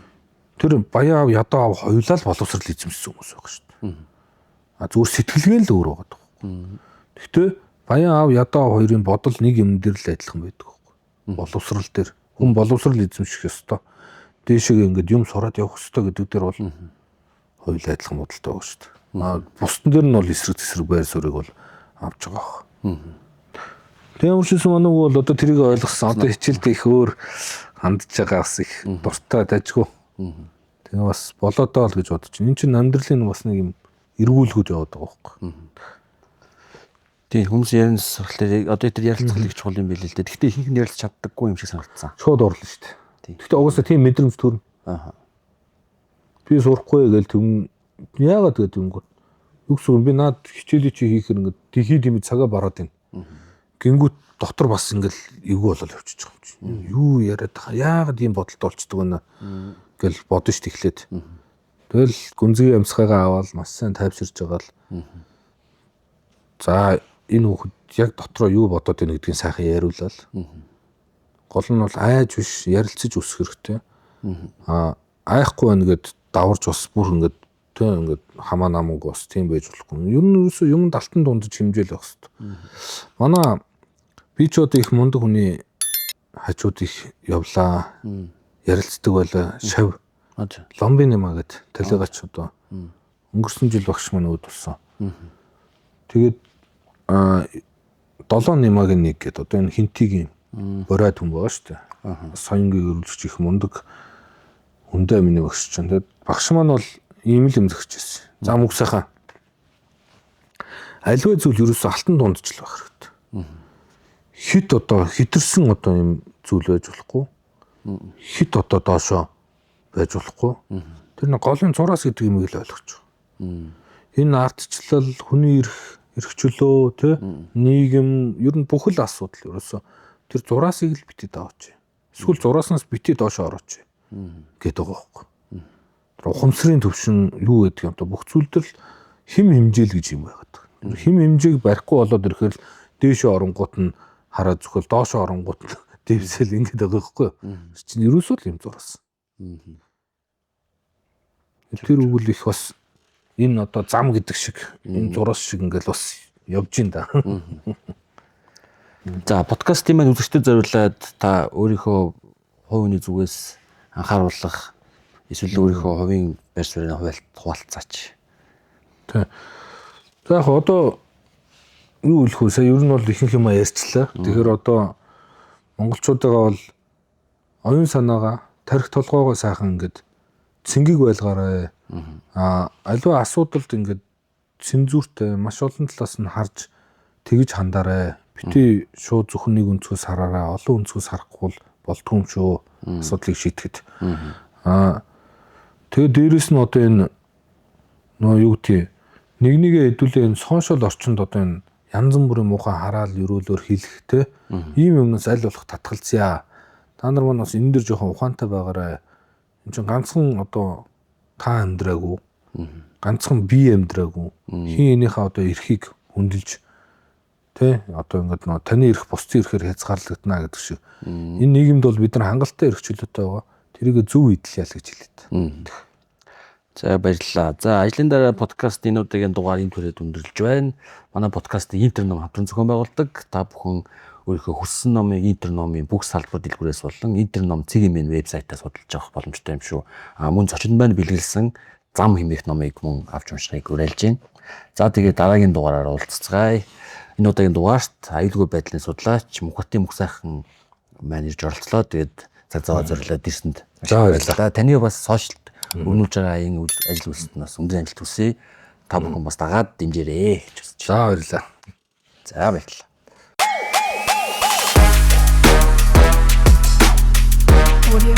Тэр баян аав ядуу аав хоёулаа л боловсрал эзэмшсэн хүмүүс байгаа шүү дээ. А зүгээр сэтгэлгээ л өөр байгаа даа. Гэхдээ баян аав ядуу аав хоёрын бодол нэг юм дээр л адилхан байдаг байхгүй. Боловсрал дээр хүн боловсрал эзэмших ёстой. Дээшээ ингээд юм сураад явах ёстой гэдэг дээр бол хоёулаа адилхан бодолтой байгаа шүү дээ. А бусдын дээр нь бол эсрэг тесрэг байр суурийг бол авч байгаа байх. Тэгээ ямар ч байсан манай хүү бол одоо тэрийг ойлгосон. Одоо хичээлдээ их өөр хандж байгаа бас их дуртай дажгүй. Тэгээ бас болоодоо л гэж бодож байна. Энд чинь амьдралын бас нэг юм эргүүлгүүд яваад байгаа байхгүй. Тийм хүмүүс ярина сурахлаар одоо тэр ярилцах их чухал юм билээ л дээ. Гэхдээ ихэнх нь ярилцах чаддаггүй юм шиг санагдсан. Шууд орлоо шүү дээ. Гэхдээ угаасаа тийм мэдрэмж төрнө. Аа. Би сурахгүй гээл тэгүн яагаад гэдэг юм гоо. Юу гэсэн юм би наад хичээлээ чи хийхэр ингээд тхий дими цагаа бараад байна. Гингүүт дотор бас ингээл эвгүй болол явчихж байгаа юм чи. Юу яриад байгаа яагаад ийм бодолтой болчдөг вэ гэл бодно шүү дээ эхлээд. Тэгэл гүнзгий амьсгаагаа аваад маш сайн тайвширж байгаа л. За энэ хүүхэд яг дотроо юу бодоод байна гэдгийг сайхан яриулаад. Гол нь бол айж биш ярилцаж өсөх хэрэгтэй. Аа айхгүй байна гэд даварж бас бүр ингээд тэ ингээд хамаа наманг бас тийм байж болохгүй. Ер нь ерөөсөө юм далтан дундаж хэмжээл байх хэрэгтэй. Манай би ч одоо их мундаг хүний хажууд их явлаа. Ярилцдаг байлаа. Шав. Ломбын нэмаа гэд талигач одоо өнгөрсөн жил багш маань өөд болсон. Тэгээд 7 нэмагийн нэг гэд одоо энэ хинтигийн боройд хүн байгаа шүү дээ. Соёнгийн өрүүлэгч их мундаг хүндээ миний багш чинь. Тэгээд багш маань бол ийм л юм зөгч ирсэн. За мөг сайхан. Аливаа зүйл ерөөсөө алтан дундч л байх хэрэгтэй. Хит одоо хитэрсэн одоо юм зүйл байж болохгүй. Хит одоо доошоо байж болохгүй. Тэр нэг голын зураас гэдэг юмыг л ойлгож байгаа. Энэ ардчлал, хүний эрх, эрх чөлөө, тэ нийгэм ер нь бүх л асуудал ерөөсөө тэр зураасыг л бити даваач. Эсвэл зурааснаас бити доошоо орооч гэдэг байгаа байхгүй. Тэр ухамсарын төвшин юу гэдэг юм бэ? Бүх зүйл төр л хим хэмжээл гэж юм байгаад байгаа. Хим хэмжээг барихгүй болоод ирэхээр л дээшээ оронгууд нь хараа зүхэл доошоо оронгууд нь дэвсэл ингэж байгаа байхгүй юу? Чинь ерөөсөө л юм зураас. Тэр үгэл их бас энэ одоо зам гэдэг шиг энэ зураас шиг ингээл бас явж ин да. За подкастын маань үзэгчдэд зориулаад та өөрийнхөө хувь хүний зүгээс анхааруулах эсвэл өөрийнхөө хувийн байр суурийг хуваалцаач. Тэ. За яг одоо юу хэлэх вэ? Сая ер нь бол ихэнх юм ярьчлаа. Тэгэхээр одоо монголчуудаа бол оюун санаагаа тарих толгоогоо сайхан ингээд цэнгийг байлгаарай. Аа аливаа асуудалд ингээд цензуртэй маш олон талаас нь харж тэгж хандаарай. Бити шууд зөвхөн нэг өнцгөөс хараарай. Олон өнцгөөс харахгүй бол болдгүй юм шүү. Асуудлыг шийдэхэд. Аа тэгээ дээрэс нь одоо энэ нөө юу гэдэг нэг нэгэ хэдүүлээ энэ сошиал орчинд одоо энэ янз бүрийн муухай хараал өрөөлөөр хэлэх те ийм юмнаас аль болох татгалзъя. Та нар маань бас энэ дэр жоохон ухаантай байгаарай. Энд чинь ганцхан одоо та амьдраагүй. Ганцхан би амьдраагүй. Хин энийхээ одоо эрхийг хүндэлж тэ одоо ингээд нөө таны эрх бусдын эрхээр хязгаарлагдана гэдэг шиг. Энэ нийгэмд бол бид нар хангалттай эрх чөлөөтэй байгаа. Тэрийг зөв эдлэе л гэж хэлээд. За баярлалаа. За ажлын дараа подкаст энэ удаагийн дугаар ийм түрээд өндөрлөж байна. Манай подкастыг Интерном хамтран зохион байгуулдаг. Та бүхэн өөрийнхөө хүссэн номыг Интерномын бүх салбар дэлгүүрээс болон Интерном цэгийн мэн вебсайтаас судалж авах боломжтой юм шүү. А мөн зочин маань бэлгэлсэн зам хэмээх номыг мөн авч уншихыг уриалж байна. За тэгээ дараагийн дугаараар уулзцгаая. Энэ удаагийн дугаарт аюулгүй байдлын судлаач Мөнхбатын Мөнхсайхан маань ирж оролцлоо. Тэгээд Цаг зав зориулаад ирсэнд. За, баярлалаа. Таны бас сошиалд өрнүүлж байгаа энэ ажил үйлсэд нь бас өндөр амжилт хүсье. Та бүхэн бас дагаад дэмжээрэй гэж хүсэж За, баярлалаа. байна. За, баярлалаа. Audio